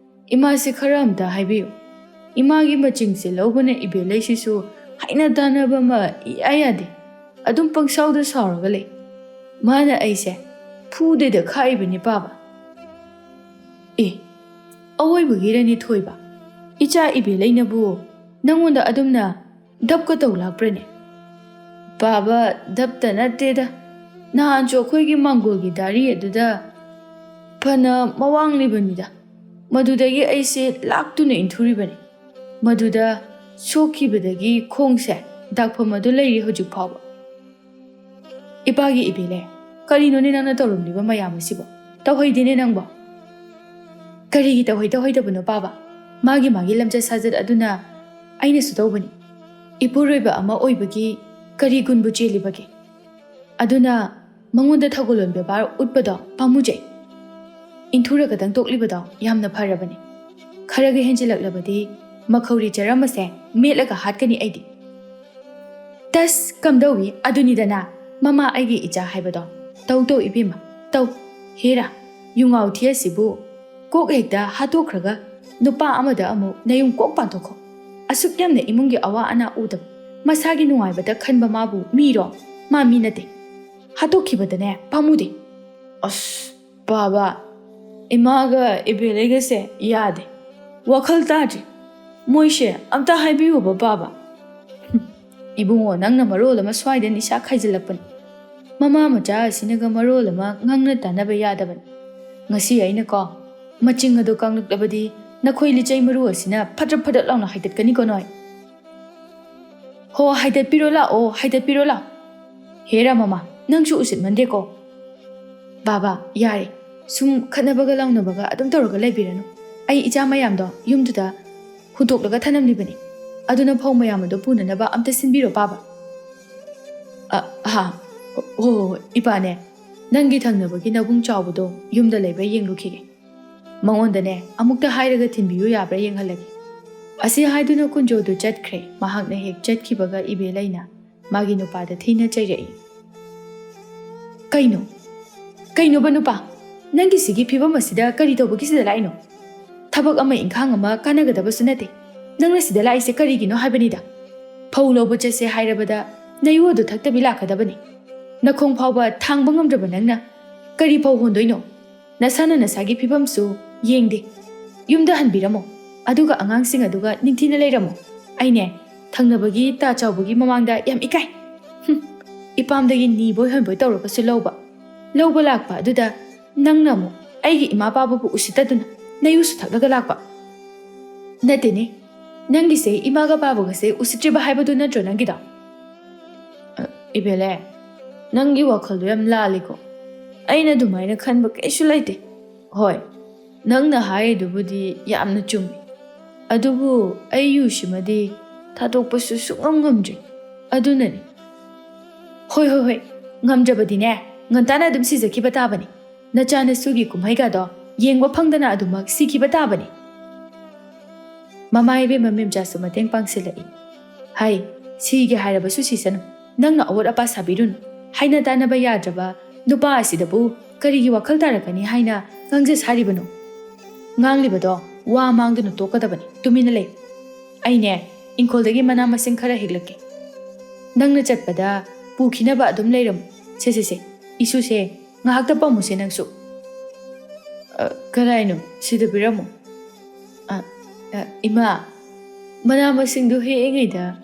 ꯏꯃꯥꯁꯦ ꯈꯔ ꯑꯝꯇ ꯍꯥꯏꯕꯤꯌꯨ꯫ ꯏꯃꯥꯒꯤ ꯃꯆꯤꯡꯁꯦ ꯂꯧꯕꯅ ꯏꯕꯦꯂꯩꯁꯤꯁꯨ ꯍꯥꯏꯅ ꯇꯥꯅꯕ ꯑꯃ ꯏꯌꯥ ꯌꯥꯗꯦ꯫ ꯑꯗꯨꯝ ꯄꯪꯁꯥꯎꯗ ꯁꯥꯎꯔꯒ ꯂꯩ꯫ ꯃꯥꯅ ꯑꯩꯁꯦ ꯐꯨꯗꯦꯗ ꯈꯥꯛꯏꯕꯅꯤ ꯄꯥꯕ꯫ ꯑꯦ, ꯑꯋꯣꯏꯕꯒꯤꯔꯅꯤ ꯊꯣꯏꯕ? ꯏꯆꯥ ꯏꯕꯦꯂꯩꯅꯕꯨ ꯅꯪꯉꯣꯟꯗ ꯑꯗꯨꯝꯅ ꯗꯞꯀ ꯇꯧ ꯂꯥꯛꯄ꯭ꯔꯅꯦ? ꯄꯥꯕ, ꯗꯞꯇ ꯅꯠꯇꯦꯗ꯫ ꯅꯍꯥꯟꯁꯨ ꯑꯩꯈꯣꯏꯒꯤ ꯃꯥꯡꯒꯣꯜꯒꯤ ꯗꯥꯔꯤ ꯑꯗꯨꯗ ꯐꯅ ꯃꯋꯥꯡꯂꯤꯕꯅꯤꯗ꯫ ꯃꯗꯨꯗꯒꯤ ꯑꯩꯁꯦ ꯂꯥꯛꯇꯨꯅ ꯏꯟꯊꯨꯔꯤꯕꯅꯤ꯫ ꯃꯗꯨꯗ ꯁꯣꯛꯈꯤꯕꯗꯒꯤ ꯈꯣꯡꯁꯦ ꯗꯥꯛꯐꯝ ꯑꯗꯨ ꯂꯩꯔꯤ ꯍꯧꯖꯤꯛ ꯐꯥꯎꯕ꯫ "ꯏꯄꯥꯒꯤ ꯏꯕꯦꯂꯦ, ꯀꯔꯤꯅꯣꯅꯦ ꯅꯪꯅ ꯇꯧꯔꯝꯂꯤꯕ ꯃꯌꯥꯝ ꯑꯁꯤꯕꯣ? ꯇꯧꯍꯩꯗꯦꯅꯦ ꯅꯪꯕꯣ!" "ꯀꯔꯤꯒꯤ ꯇꯧꯍꯩ ꯇꯧꯍꯩꯗꯕꯅꯣ ꯄꯥꯕ? ꯃꯥꯒꯤ ꯃꯥꯒꯤ ꯂꯝꯆꯠ ꯁꯥꯖꯠ ꯑꯗꯨꯅ ꯑꯩꯅꯁꯨ ꯇꯧꯕꯅꯤ꯫ ꯏꯄꯨꯔꯣꯏꯕ ꯑꯃ ꯑꯣꯏꯕꯒꯤ ꯀꯔꯤ ꯒꯨꯟꯕꯨ ꯆꯦꯜꯂꯤꯕꯒꯦ? ꯑꯗꯨꯅ ꯃꯉꯣꯟꯗ ꯊꯧꯒꯜꯂꯣꯟ ꯕꯦꯕꯥꯔ ꯎꯠꯄꯗꯣ ꯄꯥꯝꯃꯨꯖꯩ꯫ ꯏꯟꯊꯨꯔꯒꯗꯪ ꯇꯣꯛꯂꯤꯕꯗꯣ ꯌꯥꯝꯅ ꯐꯔꯕꯅꯤ꯫ ꯈꯔꯒ ꯍꯦꯟꯖꯤꯜꯂꯛꯂꯕꯗꯤ ꯃꯈꯧꯔꯤ ꯆꯔꯝ ꯑꯁꯦ ꯃꯦꯠꯂꯒ ꯍꯥꯠꯀꯅꯤ ꯑꯩꯗꯤ꯫" "ꯇꯁ, ꯀꯝꯗꯧꯏ? ꯑꯗꯨꯅꯤꯗꯅ ꯃꯃꯥ ꯑꯩꯒꯤ ꯏꯆꯥ ꯍꯥꯏꯕꯗꯣ꯫ ꯇꯧ ꯇꯧ ꯏꯕꯦꯝꯃ, ꯇꯧ꯫ ꯍꯦꯔꯥ, ꯌꯨꯉꯥꯎ ꯊꯤ ꯑꯁꯤꯕꯨ ꯀꯣꯛ ꯍꯦꯛꯇ ꯍꯥꯠꯇꯣꯛꯈ꯭ꯔꯒ ꯅꯨꯄꯥ ꯑꯃꯗ ꯑꯃꯨꯛ ꯅꯌꯨꯝ ꯀꯣꯛ ꯄꯥꯟꯊꯣꯛꯈꯣ꯫ ꯑꯁꯨꯛ ꯌꯥꯝꯅ ꯏꯃꯨꯡꯒꯤ ꯑꯋꯥ ꯑꯅꯥ ꯎꯗꯕ, ꯃꯁꯥꯒꯤ ꯅꯨꯡꯉꯥꯏꯕꯇ ꯈꯟꯕ ꯃꯥꯕꯨ ꯃꯤꯔꯣ? ꯃꯥ ꯃꯤ ꯅꯠꯇꯦ꯫ ꯍꯥꯠꯇꯣꯛꯈꯤꯕꯗꯅꯦ ꯄꯥꯝꯃꯨꯗꯦ꯫" "ꯑꯁ, ꯄꯥꯕ, ꯏꯃꯥꯒ ꯏꯕꯦꯂꯩꯒꯁꯦ ꯌꯥꯗꯦ꯫ ꯋꯥꯈꯜ ꯇꯥꯗ꯭ꯔꯤ꯫ ꯃꯣꯏꯁꯦ ꯑꯝꯇ ꯍꯥꯏꯕꯤꯌꯨꯕ, ꯄꯥꯕ꯫" "ꯏꯕꯨꯡꯉꯣ, ꯅꯪꯅ ꯃꯔꯣꯜ ꯑꯃ ꯁ꯭ꯋꯥꯏꯗ ꯅꯤꯁꯥ ꯈꯥꯏꯖꯤꯜꯂꯛꯄꯅꯤ꯫ ꯃꯃꯥ ꯃꯆꯥ ꯑꯁꯤꯅꯒ ꯃꯔꯣꯜ ꯑꯃ ꯉꯥꯡꯅ ꯇꯥꯅꯕ ꯌꯥꯗꯕꯅꯤ꯫ ꯉꯁꯤ ꯑꯩꯅꯀꯣ, ꯃꯆꯤꯡ ꯑꯗꯨ ꯀꯪꯂꯛꯂꯕꯗꯤ ꯅꯈꯣꯏ ꯂꯤꯆꯩ ꯃꯔꯨ ꯑꯁꯤꯅ ꯐꯗ꯭ꯔꯞ ꯐꯗ꯭ꯔꯞ ꯂꯥꯎꯅ ꯍꯥꯏꯗꯠꯀꯅꯤꯀꯣ ꯅꯣꯏ꯫" "ꯍꯣ, ꯍꯥꯏꯗꯠꯄꯤꯔꯣ ꯂꯥꯛꯑꯣ, ꯍꯥꯏꯗꯠꯄꯤꯔꯣ ꯂꯥꯛꯑꯣ꯫" "ꯍꯦꯔꯥ ꯃꯃꯥ, ꯅꯪꯁꯨ ꯎꯁꯤꯠꯃꯟꯗꯦꯀꯣ꯫" "ꯕꯥꯕꯥ, ꯌꯥꯔꯦ꯫ ꯁꯨꯝ ꯈꯠꯅꯕꯒ ꯂꯥꯎꯅꯕꯒ ꯑꯗꯨꯝ ꯇꯧꯔꯒ ꯂꯩꯕꯤꯔꯅꯨ꯫ ꯑꯩ ꯏꯆꯥ ꯃꯌꯥꯝꯗꯣ ꯌꯨꯝꯗꯨꯗ ꯍꯨꯟꯗꯣꯛꯂꯒ ꯊꯅꯝꯂꯤꯕꯅꯤ꯫ ꯑꯗꯨꯅ ꯐꯧ ꯃꯌꯥꯝ ꯑꯗꯣ ꯄꯨꯅꯅꯕ ꯑꯝꯇ ꯁꯤꯟꯕꯤꯔꯣ, ꯄꯥꯕ꯫" "ꯑ, ꯍꯥ, ꯍꯣ, ꯍꯣ, ꯍꯣ, ꯏꯄꯥꯅꯦ, ꯅꯪꯒꯤ ꯊꯪꯅꯕꯒꯤ ꯅꯕꯨꯡ ꯆꯥꯎꯕꯗꯣ ꯌꯨꯝꯗ ꯂꯩꯕ꯭ꯔꯥ ꯌꯦꯡꯂꯨꯈꯤꯒꯦ꯫ ꯃꯉꯣꯟꯗꯅꯦ, ꯑꯃꯨꯛꯇ ꯍꯥꯏꯔꯒ ꯊꯤꯟꯕꯤꯌꯨ ꯌꯥꯕ꯭ꯔꯥ ꯌꯦꯡꯍꯜꯂꯒꯦ꯫" ꯑꯁꯤ ꯍꯥꯏꯗꯨꯅ ꯀꯨꯟꯖꯣꯗꯨ ꯆꯠꯈ꯭ꯔꯦ꯫ ꯃꯍꯥꯛꯅ ꯍꯦꯛ ꯆꯠꯈꯤꯕꯒ ꯏꯕꯦꯂꯩꯅ ꯃꯥꯒꯤ ꯅꯨꯄꯥꯗ ꯊꯤꯅ ꯆꯩꯔꯛꯏ꯫ "ꯀꯩꯅꯣ? ꯀꯩꯅꯣꯕ ꯅꯨꯄꯥ? ꯅꯪꯒꯤ ꯁꯤꯒꯤ ꯐꯤꯕꯝ ꯑꯁꯤꯗ ꯀꯔꯤ ꯇꯧꯕꯒꯤ ꯁꯤꯗ ꯂꯥꯛꯏꯅꯣ? ꯊꯕꯛ ꯑꯃ ꯏꯪꯈꯥꯡ ꯑꯃ ꯀꯥꯟꯅꯒꯗꯕꯁꯨ ꯅꯠꯇꯦ꯫ ꯅꯪꯅ ꯁꯤꯗ ꯂꯥꯛꯏꯁꯦ ꯀꯔꯤꯒꯤꯅꯣ ꯍꯥꯏꯕꯅꯤꯗ? ꯐꯧ ꯂꯧꯕ ꯆꯠꯁꯦ ꯍꯥꯏꯔꯕꯗ ꯅꯌꯨ ꯑꯗꯨ ꯊꯛꯇꯕꯤ ꯂꯥꯛꯀꯗꯕꯅꯤ꯫ ꯅꯈꯣꯡ ꯐꯥꯎꯕ ꯊꯥꯡꯕ ꯉꯝꯗ꯭ꯔꯕ ꯅꯪꯅ ꯀꯔꯤ ꯐꯧ ꯍꯣꯟꯗꯣꯏꯅꯣ? ꯅꯁꯥꯅ ꯅꯁꯥꯒꯤ ꯐꯤꯕꯝꯁꯨ ꯌꯦꯡꯗꯦ꯫ ꯌꯨꯝꯗ ꯍꯟꯕꯤꯔꯝꯃꯣ, ꯑꯗꯨꯒ ꯑꯉꯥꯡꯁꯤꯡ ꯑꯗꯨꯒ ꯅꯤꯡꯊꯤꯅ ꯂꯩꯔꯝꯃꯣ꯫ ꯑꯩꯅꯦ, ꯊꯪꯅꯕꯒꯤ ꯇꯥ ꯆꯥꯎꯕꯒꯤ ꯃꯃꯥꯡꯗ ꯌꯥꯝ ꯏꯀꯥꯏ꯫ ꯍꯨꯝ, ꯏꯄꯥꯝꯗꯒꯤ ꯅꯤꯕꯣꯏ ꯍꯣꯟꯕꯣꯏ ꯇꯧꯔꯒꯁꯨ ꯂꯧꯕ꯫ ꯂꯧꯕ ꯂꯥꯛꯄ ꯑꯗꯨꯗ ꯅꯪꯅ ꯑꯃꯨꯛ ꯑꯩꯒꯤ ꯏꯃꯥ ꯄꯥꯕꯕꯨ ꯎꯁꯤꯠꯇꯗꯨꯅ ꯅꯌꯨꯁꯨ ꯊꯛꯂꯒ ꯂꯥꯛꯄ? ꯅꯠꯇꯦꯅꯦ, ꯅꯪꯒꯤꯁꯦ ꯏꯃꯥꯒ ꯄꯥꯕꯒꯁꯦ ꯎꯁꯤꯠꯇ꯭ꯔꯤꯕ ꯍꯥꯏꯕꯗꯨ ꯅꯠꯇ꯭ꯔꯣ ꯅꯪꯒꯤꯗꯣ? ꯑ, ꯏꯕꯦꯂꯦ, ꯅꯪꯒꯤ ꯋꯥꯈꯜꯗꯣ ꯌꯥꯝ ꯂꯥꯜꯂꯤꯀꯣ꯫ ꯑꯩꯅ ꯑꯗꯨꯃꯥꯏꯅ ꯈꯟꯕ ꯀꯩꯁꯨ ꯂꯩꯇꯦ꯫ ꯍꯣꯏ, ꯅꯪꯅ ꯍꯥꯏꯔꯤꯗꯨꯕꯨꯗꯤ ꯌꯥꯝꯅ ꯆꯨꯝꯃꯤ, ꯑꯗꯨꯕꯨ ꯑꯩ ꯌꯨꯁꯤꯃꯗꯤ ꯊꯥꯗꯣꯛꯄꯁꯨ ꯁꯨꯡꯉꯝ ꯉꯝꯗ꯭ꯔꯤ꯫ ꯑꯗꯨꯅꯅꯤ꯫ ꯍꯣꯏ, ꯍꯣꯏ, ꯍꯣꯏ, ꯉꯝꯗ꯭ꯔꯕꯗꯤꯅꯦ, ꯉꯟꯇꯥꯅ ꯑꯗꯨꯝ ꯁꯤꯖꯈꯤꯕ ꯇꯥꯕꯅꯤ꯫ ꯅꯆꯥꯅꯁꯨꯒꯤ ꯀꯨꯝꯍꯩꯒꯗꯣ ꯌꯦꯡꯕ ꯐꯪꯗꯅ ꯑꯗꯨꯃꯛ ꯁꯤꯈꯤꯕ ꯇꯥꯕꯅꯤ꯫ ꯃꯃꯥ ꯏꯕꯦꯝꯃ ꯃꯦꯝꯆꯥꯁꯨ ꯃꯇꯦꯡ ꯄꯥꯡꯁꯤꯜꯂꯛꯏ꯫ ꯍꯥꯏ, ꯁꯤꯒꯦ ꯍꯥꯏꯔꯕꯁꯨ ꯁꯤꯁꯅꯨ꯫ ꯅꯪꯅ ꯑꯋꯣꯠ ꯑꯄꯥ ꯁꯥꯕꯤꯔꯨꯅꯨ꯫ ꯍꯥꯏꯅ ꯇꯥꯅꯕ ꯌꯥꯗ꯭ꯔꯕ ꯅꯨꯄꯥ ꯑꯁꯤꯗꯕꯨ ꯀꯔꯤꯒꯤ ꯋꯥꯈꯜ ꯇꯥꯔꯛꯀꯅꯤ ꯍꯥꯏꯅ ꯉꯥꯡꯖ ꯁꯥꯔꯤꯕꯅꯣ? ꯉꯥꯡꯂꯤꯕꯗꯣ ꯋꯥ ꯃꯥꯡꯗꯨꯅ ꯇꯣꯛꯀꯗꯕꯅꯤ꯫ ꯇꯨꯃꯤꯟꯅ ꯂꯩ꯫ ꯑꯩꯅꯦ, ꯏꯪꯈꯣꯜꯗꯒꯤ ꯃꯅꯥ ꯃꯁꯤꯡ ꯈꯔ ꯍꯦꯛꯂꯛꯀꯦ꯫ ꯅꯪꯅ ꯆꯠꯄꯗ ꯄꯨꯈꯤꯅꯕ ꯑꯗꯨꯝ ꯂꯩꯔꯝꯃꯨ꯫ ꯁꯦ, ꯁꯦ, ꯁꯦ, ꯏꯁꯨꯁꯦ, ꯉꯥꯏꯍꯥꯛꯇ ꯄꯝꯃꯨꯁꯦ ꯅꯪꯁꯨ꯫ ꯑ, ꯀꯗꯥꯏꯅꯣ? ꯁꯤꯗ ꯄꯤꯔꯝꯃꯣ꯫ ꯑ, ꯑ, ꯏꯃꯥ, ꯃꯅꯥ ꯃꯁꯤꯡꯗꯨ ꯍꯦꯛꯏꯉꯩꯗ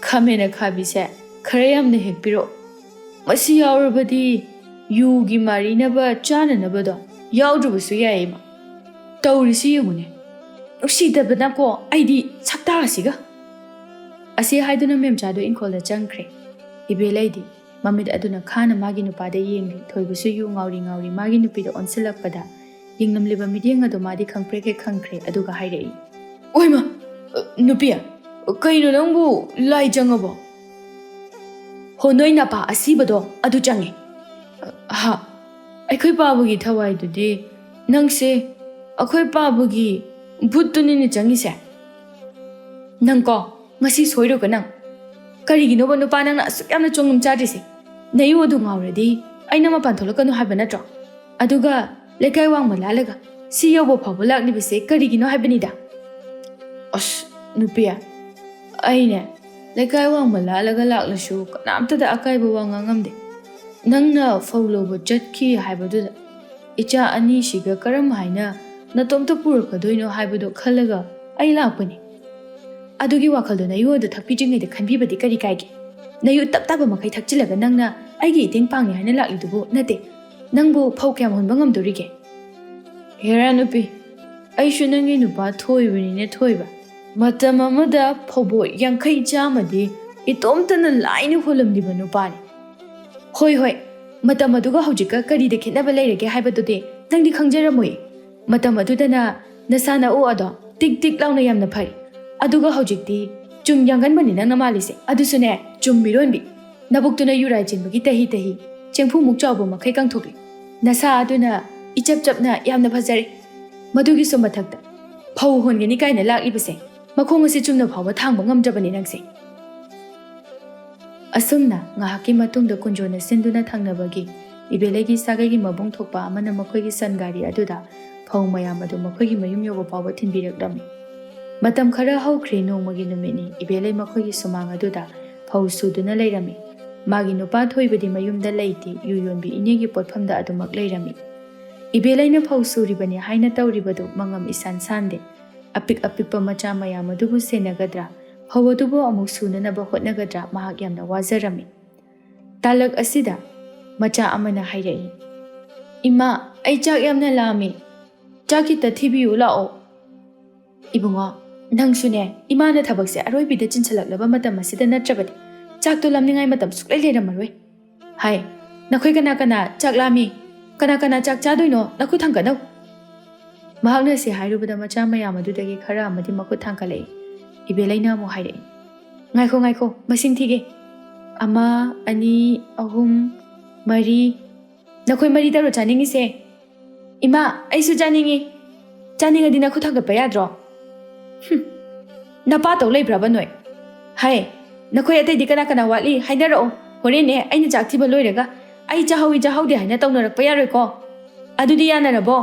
ꯈꯥꯃꯦꯟ ꯑꯈꯥꯕꯤꯁꯦ ꯈꯔ ꯌꯥꯝꯅ ꯍꯦꯛꯄꯤꯔꯛꯑꯣ꯫ ꯃꯁꯤ ꯌꯥꯎꯔꯕꯗꯤ ꯌꯨꯒꯤ ꯃꯥꯔꯤꯅꯕ ꯆꯥꯅꯅꯕꯗꯣ ꯌꯥꯎꯗ꯭ꯔꯕꯁꯨ ꯌꯥꯏ, ꯏꯃꯥ꯫ ꯇꯧꯔꯤꯁꯤ ꯌꯦꯡꯉꯨꯅꯦ꯫ ꯅꯨꯡꯁꯤꯗꯕꯅꯀꯣ ꯑꯩꯗꯤ ꯁꯛꯇꯥꯁꯤꯒ꯫ ꯑꯁꯤ ꯍꯥꯏꯗꯨꯅ ꯃꯦꯝꯆꯥꯗꯣ ꯏꯪꯈꯣꯜꯗ ꯆꯪꯈ꯭ꯔꯦ꯫ ꯏꯕꯦꯂꯩꯗꯤ ꯃꯃꯤꯠ ꯑꯗꯨꯅ ꯈꯥꯅ ꯃꯥꯒꯤ ꯅꯨꯄꯥꯗ ꯌꯦꯡꯂꯤ꯫ ꯊꯣꯏꯕꯁꯨ ꯌꯨ ꯉꯥꯎꯔꯤ ꯉꯥꯎꯔꯤ ꯃꯥꯒꯤ ꯅꯨꯄꯤꯗ ꯑꯣꯟꯁꯤꯜꯂꯛꯄꯗ ꯌꯦꯡꯂꯝꯂꯤꯕ ꯃꯤꯠꯌꯦꯡ ꯑꯗꯨ ꯃꯥꯗꯤ ꯈꯪꯄ꯭ꯔꯦꯛ ꯍꯦꯛ ꯈꯪꯈ꯭ꯔꯦ꯫ ꯑꯗꯨꯒ ꯍꯥꯏꯔꯛꯏ, "ꯑꯣꯏꯃ, ꯅꯨꯄꯤ, ꯀꯩꯅꯣ ꯅꯪꯕꯨ ꯂꯥꯏ ꯆꯪꯉꯕꯣ?" "ꯍꯣ, ꯅꯣꯏ ꯅꯄꯥ ꯑꯁꯤꯕꯗꯣ ꯑꯗꯨ ꯆꯪꯉꯦ꯫" "ꯍꯥ? ꯑꯩꯈꯣꯏ ꯄꯥꯕꯒꯤ ꯊꯋꯥꯏꯗꯨꯗꯤ ꯅꯪꯁꯦ ꯑꯩꯈꯣꯏ ꯄꯥꯕꯒꯤ ꯚꯨꯠꯇꯨꯅꯤꯅꯦ ꯆꯪꯉꯤꯁꯦ?" "ꯅꯪꯀꯣ, ꯉꯁꯤ ꯁꯣꯏꯔꯣꯏꯀꯣ ꯅꯪ꯫ ꯀꯔꯤꯒꯤꯅꯣꯕ ꯅꯨꯄꯥ ꯅꯪꯅ ꯑꯁꯨꯛ ꯌꯥꯝꯅ ꯆꯣꯡꯉꯝ ꯆꯥꯗ꯭ꯔꯤꯁꯦ? ꯅꯌꯨ ꯑꯗꯨ ꯉꯥꯎꯔꯗꯤ ꯑꯩꯅ ꯃꯄꯥꯟ ꯊꯣꯛꯂꯛꯀꯅꯨ ꯍꯥꯏꯕ ꯅꯠꯇ꯭ꯔꯣ? ꯑꯗꯨꯒ ꯂꯩꯀꯥꯏ ꯋꯥꯡꯃ ꯂꯥꯜꯂꯒ ꯁꯤ ꯌꯧꯕ ꯐꯥꯎꯕ ꯂꯥꯛꯂꯤꯕꯁꯦ ꯀꯔꯤꯒꯤꯅꯣ ꯍꯥꯏꯕꯅꯤꯗ?" "ꯑꯁ, ꯅꯨꯄꯤ, ꯑꯩꯅꯦ ꯂꯩꯀꯥꯏ ꯋꯥꯡꯃ ꯂꯥꯜꯂꯒ ꯂꯥꯛꯂꯁꯨ ꯀꯅꯥꯝꯇꯗ ꯑꯀꯥꯏꯕ ꯋꯥ ꯉꯥꯡꯉꯝꯗꯦ꯫ ꯅꯪꯅ ꯐꯧ ꯂꯧꯕ ꯆꯠꯈꯤ ꯍꯥꯏꯕꯗꯨꯗ ꯏꯆꯥ ꯑꯅꯤꯁꯤꯒ ꯀꯔꯝ ꯍꯥꯏꯅ ꯅꯇꯣꯝꯇ ꯄꯨꯔꯛꯀꯗꯣꯏꯅꯣ ꯍꯥꯏꯕꯗꯣ ꯈꯜꯂꯒ ꯑꯩ ꯂꯥꯛꯄꯅꯤ꯫ ꯑꯗꯨꯒꯤ ꯋꯥꯈꯜꯗꯣ ꯅꯌꯨꯗ ꯊꯛꯄꯤꯗ꯭ꯔꯤꯉꯩꯗ ꯈꯟꯕꯤꯕꯗꯤ ꯀꯔꯤ ꯀꯥꯏꯒꯦ? ꯅꯌꯨ ꯇꯞ ꯇꯥꯕ ꯃꯈꯩ ꯊꯛꯆꯤꯜꯂꯒ ꯅꯪꯅ ꯑꯩꯒꯤ ꯏꯇꯦꯡ ꯄꯥꯡꯅꯤ ꯍꯥꯏꯅ ꯂꯥꯛꯂꯤꯗꯨꯕꯨ ꯅꯠꯇꯦ꯫ ꯅꯪꯕꯨ ꯐꯧ ꯀꯌꯥꯝ ꯍꯨꯟꯕ ꯉꯝꯗꯣꯔꯤꯒꯦ?" "ꯍꯦꯔꯥ ꯅꯨꯄꯤ, ꯑꯩꯁꯨ ꯅꯪꯒꯤ ꯅꯨꯄꯥ ꯊꯣꯏꯕꯅꯤꯅꯦ, ꯊꯣꯏꯕ꯫ ꯃꯇꯝ ꯑꯃꯗ ꯐꯧꯕꯣꯠ ꯌꯥꯡꯈꯩ ꯆꯥꯝꯃꯗꯤ ꯏꯇꯣꯝꯇꯅ ꯂꯥꯏꯅ ꯍꯣꯜꯂꯝꯂꯤꯕ ꯅꯨꯄꯥꯅꯤ꯫ ꯍꯣꯏ, ꯍꯣꯏ, ꯃꯇꯝ ꯑꯗꯨꯒ ꯍꯧꯖꯤꯛꯀ ꯀꯔꯤꯗ ꯈꯦꯠꯅꯕ ꯂꯩꯔꯒꯦ ꯍꯥꯏꯕꯗꯨꯗꯤ ꯅꯪꯗꯤ ꯈꯪꯖꯔꯝꯃꯣꯏ꯫ ꯃꯇꯝ ꯑꯗꯨꯗꯅ ꯅꯁꯥ ꯅꯎ ꯑꯗꯣ ꯇꯤꯛ ꯇꯤꯛ ꯂꯥꯎꯅ ꯌꯥꯝꯅ ꯐꯔꯤ꯫ ꯑꯗꯨꯒ ꯍꯧꯖꯤꯛꯇꯤ ꯆꯨꯝ ꯌꯥꯡꯒꯟꯕꯅꯤ ꯅꯪꯅ ꯃꯥꯜꯂꯤꯁꯦ꯫ ꯑꯗꯨꯁꯨꯅꯦ, ꯆꯨꯝ ꯃꯤꯔꯣꯟꯕꯤ꯫ ꯅꯕꯨꯛꯇꯨꯅ ꯌꯨꯔꯥꯏ ꯆꯤꯟꯕꯒꯤ ꯇꯍꯤ ꯇꯍꯤ, ꯆꯦꯡꯐꯨꯃꯨꯛ ꯆꯥꯎꯕ ꯃꯈꯩ ꯀꯪꯊꯣꯛꯂꯤ꯫ ꯅꯁꯥ ꯑꯗꯨꯅ ꯏꯆꯞ ꯆꯞꯅ ꯌꯥꯝꯅ ꯐꯖꯔꯦ꯫ ꯃꯗꯨꯒꯤꯁꯨ ꯃꯊꯛꯇ ꯐꯧ ꯍꯣꯟꯒꯅꯤ ꯀꯥꯏꯅ ꯂꯥꯛꯂꯤꯕꯁꯦ, ꯃꯈꯣꯡ ꯑꯁꯤ ꯆꯨꯝꯅ ꯐꯥꯎꯕ ꯊꯥꯡꯕ ꯉꯝꯗ꯭ꯔꯕꯅꯤ ꯅꯪꯁꯦ꯫ ꯑꯁꯨꯝꯅ ꯉꯥꯏꯍꯥꯛꯀꯤ ꯃꯇꯨꯡꯗ ꯀꯨꯟꯖꯣꯅ ꯁꯤꯟꯗꯨꯅ ꯊꯪꯅꯕꯒꯤ ꯏꯕꯦꯂꯩꯒꯤ ꯁꯥꯒꯩꯒꯤ ꯃꯕꯨꯡ ꯊꯣꯛꯄ ꯑꯃꯅ ꯃꯈꯣꯏꯒꯤ ꯁꯟ ꯒꯥꯔꯤ ꯑꯗꯨꯗ ꯐꯧ ꯃꯌꯥꯝ ꯑꯗꯨ ꯃꯈꯣꯏꯒꯤ ꯃꯌꯨꯝ ꯌꯧꯕ ꯐꯥꯎꯕ ꯊꯤꯟꯕꯤꯔꯛꯂꯝꯃꯤ꯫ ꯃꯇꯝ ꯈꯔ ꯍꯧꯈ꯭ꯔꯦ, ꯅꯣꯡꯃꯒꯤ ꯅꯨꯃꯤꯠꯅꯤ꯫ ꯏꯕꯦꯂꯩ ꯃꯈꯣꯏꯒꯤ ꯁꯨꯃꯥꯡ ꯑꯗꯨꯗ ꯐꯧ ꯁꯨꯗꯨꯅ ꯂꯩꯔꯝꯃꯤ꯫ ꯃꯥꯒꯤ ꯅꯨꯄꯥ ꯊꯣꯏꯕꯗꯤ ꯃꯌꯨꯝꯗ ꯂꯩꯇꯦ, ꯌꯨ ꯌꯣꯟꯕꯤ ꯏꯅꯦꯒꯤ ꯄꯣꯠꯐꯝꯗ ꯑꯗꯨꯃꯛ ꯂꯩꯔꯝꯃꯤ꯫ ꯏꯕꯦꯂꯩꯅ ꯐꯧ ꯁꯨꯔꯤꯕꯅꯤ ꯍꯥꯏꯅ ꯇꯧꯔꯤꯕꯗꯨ ꯃꯉꯝ ꯏꯁꯥꯟ ꯁꯥꯟꯗꯦ꯫ ꯑꯄꯤꯛ ꯑꯄꯤꯛꯄ ꯃꯆꯥ ꯃꯌꯥꯝ ꯑꯗꯨꯕꯨ ꯁꯦꯟꯅꯒꯗ꯭ꯔꯥ, ꯐꯧ ꯑꯗꯨꯕꯨ ꯑꯃꯨꯛ ꯁꯨꯅꯅꯕ ꯍꯣꯠꯅꯒꯗ꯭ꯔꯥ, ꯃꯍꯥꯛ ꯌꯥꯝꯅ ꯋꯥꯖꯔꯝꯃꯤ꯫ ꯇꯥꯂꯛ ꯑꯁꯤꯗ ꯃꯆꯥ ꯑꯃꯅ ꯍꯥꯏꯔꯛꯏ, "ꯏꯃꯥ, ꯑꯩ ꯆꯥꯛ ꯌꯥꯝꯅ ꯂꯥꯝꯃꯤ꯫ ꯆꯥꯛ ꯈꯤꯇ ꯊꯤꯕꯤꯌꯨ ꯂꯥꯛꯑꯣ꯫" "ꯏꯕꯨꯡꯉꯣ, ꯅꯪꯁꯨꯅꯦ, ꯏꯃꯥꯅ ꯊꯕꯛꯁꯦ ꯑꯔꯣꯏꯕꯤꯗ ꯆꯤꯟꯁꯤꯜꯂꯛꯂꯕ ꯃꯇꯝ ꯑꯁꯤꯗ ꯅꯠꯇ꯭ꯔꯕꯗꯤ ꯆꯥꯛꯇꯣ ꯂꯥꯝꯅꯤꯡꯉꯥꯏ ꯃꯇꯝ ꯁꯨꯛꯂꯩ ꯂꯩꯔꯝꯃꯔꯣꯏ꯫ ꯍꯥꯏ, ꯅꯈꯣꯏ ꯀꯅꯥ ꯀꯅꯥ ꯆꯥꯛ ꯂꯥꯝꯃꯤ? ꯀꯅꯥ ꯀꯅꯥ ꯆꯥꯛ ꯆꯥꯗꯣꯏꯅꯣ? ꯅꯈꯨꯠ ꯊꯥꯡꯒꯠꯅꯧ꯫" ꯃꯍꯥꯛꯅ ꯁꯤ ꯍꯥꯏꯔꯨꯕꯗ ꯃꯆꯥ ꯃꯌꯥꯝ ꯑꯗꯨꯗꯒꯤ ꯈꯔ ꯑꯃꯗꯤ ꯃꯈꯨꯠ ꯊꯥꯡꯒꯠꯂꯛꯏ꯫ ꯏꯕꯦꯂꯩꯅ ꯑꯃꯨꯛ ꯍꯥꯏꯔꯛꯏ, "ꯉꯥꯏꯈꯣ, ꯉꯥꯏꯈꯣ, ꯃꯁꯤꯡ ꯊꯤꯒꯦ꯫ ꯑꯃ, ꯑꯅꯤ, ꯑꯍꯨꯝ, ꯃꯔꯤ꯫ ꯅꯈꯣꯏ ꯃꯔꯤ ꯇꯔꯨꯛ ꯆꯥꯅꯤꯡꯉꯤꯁꯦ?" "ꯏꯃꯥ, ꯑꯩꯁꯨ ꯆꯥꯅꯤꯡꯉꯤ꯫ ꯆꯥꯅꯤꯡꯉꯗꯤ ꯅꯈꯨꯠ ꯊꯥꯡꯒꯠꯄ ꯌꯥꯗ꯭ꯔꯣ?" "ꯍꯨꯝ, ꯅꯄꯥ ꯇꯧ ꯂꯩꯕ꯭ꯔꯕ ꯅꯣꯏ? ꯍꯥꯏ, ꯅꯈꯣꯏ ꯑꯇꯩꯗꯤ ꯀꯅꯥ ꯀꯅꯥ ꯋꯥꯠꯂꯤ? ꯍꯥꯏꯅꯔꯛꯑꯣ꯫ ꯍꯣꯔꯦꯟꯅꯦ, ꯑꯩꯅ ꯆꯥꯛ ꯊꯤꯕ ꯂꯣꯏꯔꯒ ꯑꯩ ꯆꯥꯍꯧꯏ ꯆꯥꯍꯧꯗꯦ ꯍꯥꯏꯅ ꯇꯧꯅꯔꯛꯄ ꯌꯥꯔꯣꯏꯀꯣ꯫ ꯑꯗꯨꯗꯤ ꯌꯥꯅꯔꯕꯣ?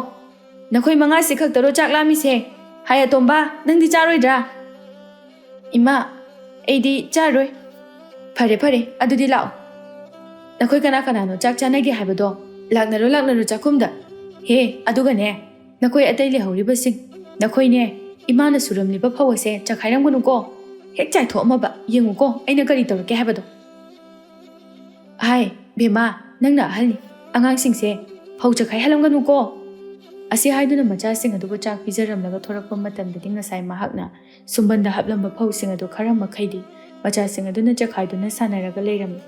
ꯅꯈꯣꯏ ꯃꯉꯥꯁꯤ ꯈꯛꯇꯔꯣ ꯆꯥꯛ ꯂꯥꯝꯃꯤꯁꯦ? ꯍꯥꯏ ꯑꯇꯣꯝꯕ, ꯅꯪꯗꯤ ꯆꯥꯔꯣꯏꯗ꯭ꯔꯥ?" "ꯏꯃꯥ, ꯑꯩꯗꯤ ꯆꯥꯔꯣꯏ꯫" "ꯐꯔꯦ, ꯐꯔꯦ, ꯑꯗꯨꯗꯤ ꯂꯥꯛꯑꯣ꯫ ꯅꯈꯣꯏ ꯀꯅꯥ ꯀꯅꯥꯅꯣ ꯆꯥꯛ ꯆꯥꯅꯒꯦ ꯍꯥꯏꯕꯗꯣ ꯂꯥꯛꯅꯔꯣ, ꯂꯥꯛꯅꯔꯣ ꯆꯥꯛꯈꯨꯝꯗ꯫ ꯍꯦ, ꯑꯗꯨꯒꯅꯦ, ꯅꯈꯣꯏ ꯑꯇꯩ ꯂꯩꯍꯧꯔꯤꯕꯁꯤꯡ, ꯅꯈꯣꯏꯅꯦ, ꯏꯃꯥꯅ ꯁꯨꯔꯝꯂꯤꯕ ꯐꯧ ꯑꯁꯦ ꯆꯈꯥꯏꯔꯝꯒꯅꯨꯀꯣ꯫ ꯍꯦꯛ ꯆꯥꯏꯊꯣꯛꯑꯝꯃꯕ ꯌꯦꯡꯉꯨꯀꯣ, ꯑꯩꯅ ꯀꯔꯤ ꯇꯧꯔꯛꯀꯦ ꯍꯥꯏꯕꯗꯣ꯫" "ꯍꯥꯏ, ꯕꯦꯝꯃ, ꯅꯪꯅ ꯑꯍꯜꯅꯤ꯫ ꯑꯉꯥꯡꯁꯤꯡꯁꯦ ꯐꯧ ꯆꯈꯥꯏꯍꯜꯂꯝꯒꯅꯨꯀꯣ꯫" ꯑꯁꯤ ꯍꯥꯏꯗꯨꯅ ꯃꯆꯥꯁꯤꯡ ꯑꯗꯨꯕꯨ ꯆꯥꯛ ꯄꯤꯖꯔꯝꯂꯒ ꯊꯣꯔꯛꯄ ꯃꯇꯝꯗꯗꯤ ꯉꯁꯥꯏ ꯃꯍꯥꯛꯅ ꯁꯨꯝꯕꯟꯗ ꯍꯥꯞꯂꯝꯕ ꯐꯧꯁꯤꯡ ꯑꯗꯨ ꯈꯔ ꯃꯈꯩꯗꯤ ꯃꯆꯥꯁꯤꯡ ꯑꯗꯨꯅ ꯆꯈꯥꯏꯗꯨꯅ ꯁꯥꯟꯅꯔꯒ ꯂꯩꯔꯝꯃꯤ꯫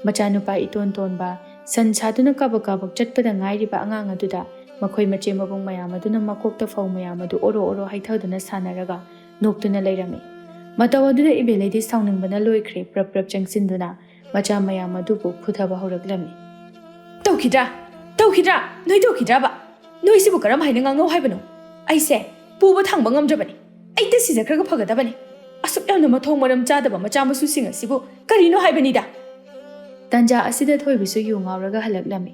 ꯃꯆꯥꯅꯨꯄꯥ ꯏꯇꯣꯟ ꯇꯣꯟꯕ, ꯁꯟ ꯁꯥꯗꯨꯅ ꯀꯥꯕꯛ ꯀꯥꯕꯛ ꯆꯠꯄꯗ ꯉꯥꯏꯔꯤꯕ ꯑꯉꯥꯡ ꯑꯗꯨꯗ ꯃꯈꯣꯏ ꯃꯆꯦ ꯃꯕꯨꯡ ꯃꯌꯥꯝ ꯑꯗꯨꯅ ꯃꯀꯣꯛꯇ ꯐꯧ ꯃꯌꯥꯝ ꯑꯗꯨ ꯑꯣꯔꯣ ꯑꯣꯔꯣ ꯍꯩꯊꯗꯨꯅ ꯁꯥꯟꯅꯔꯒ ꯅꯣꯛꯇꯨꯅ ꯂꯩꯔꯝꯃꯤ꯫ ꯃꯇꯧ ꯑꯗꯨꯗ ꯏꯕꯦꯂꯩꯗꯤ ꯁꯥꯎꯅꯤꯡꯕꯅ ꯂꯣꯏꯈ꯭ꯔꯦ꯫ ꯄ꯭ꯔꯞ ꯄ꯭ꯔꯞ ꯆꯪꯁꯤꯟꯗꯨꯅ ꯃꯆꯥ ꯃꯌꯥꯝ ꯑꯗꯨꯕꯨ ꯐꯨꯊꯕ ꯍꯧꯔꯛꯂꯝꯃꯤ꯫ "ꯇꯧꯈꯤꯗ꯭ꯔꯥ? ꯇꯧꯈꯤꯗ꯭ꯔꯥ? ꯅꯣꯏ ꯇꯧꯈꯤꯗ꯭ꯔꯥꯕ? ꯅꯣꯏꯁꯤꯕꯨ ꯀꯔꯝ ꯍꯥꯏꯅ ꯉꯥꯡꯅꯧ ꯍꯥꯏꯕꯅꯣ? ꯑꯩꯁꯦ ꯄꯨꯕ ꯊꯥꯡꯕ ꯉꯝꯗ꯭ꯔꯕꯅꯤ꯫ ꯑꯩꯗ ꯁꯤꯖꯈ꯭ꯔꯒ ꯐꯒꯗꯕꯅꯤ꯫ ꯑꯁꯨꯛ ꯌꯥꯝꯅ ꯃꯊꯣꯡ ꯃꯔꯝ ꯆꯥꯗꯕ ꯃꯆꯥ ꯃꯁꯨꯁꯤꯡ ꯑꯁꯤꯕꯨ ꯀꯔꯤꯅꯣ ꯍꯥꯏꯕꯅꯤꯗ!" ꯇꯟꯖꯥ ꯑꯁꯤꯗ ꯊꯣꯏꯕꯤꯁꯨ ꯌꯨ ꯉꯥꯎꯔꯒ ꯍꯜꯂꯛꯂꯝꯃꯤ꯫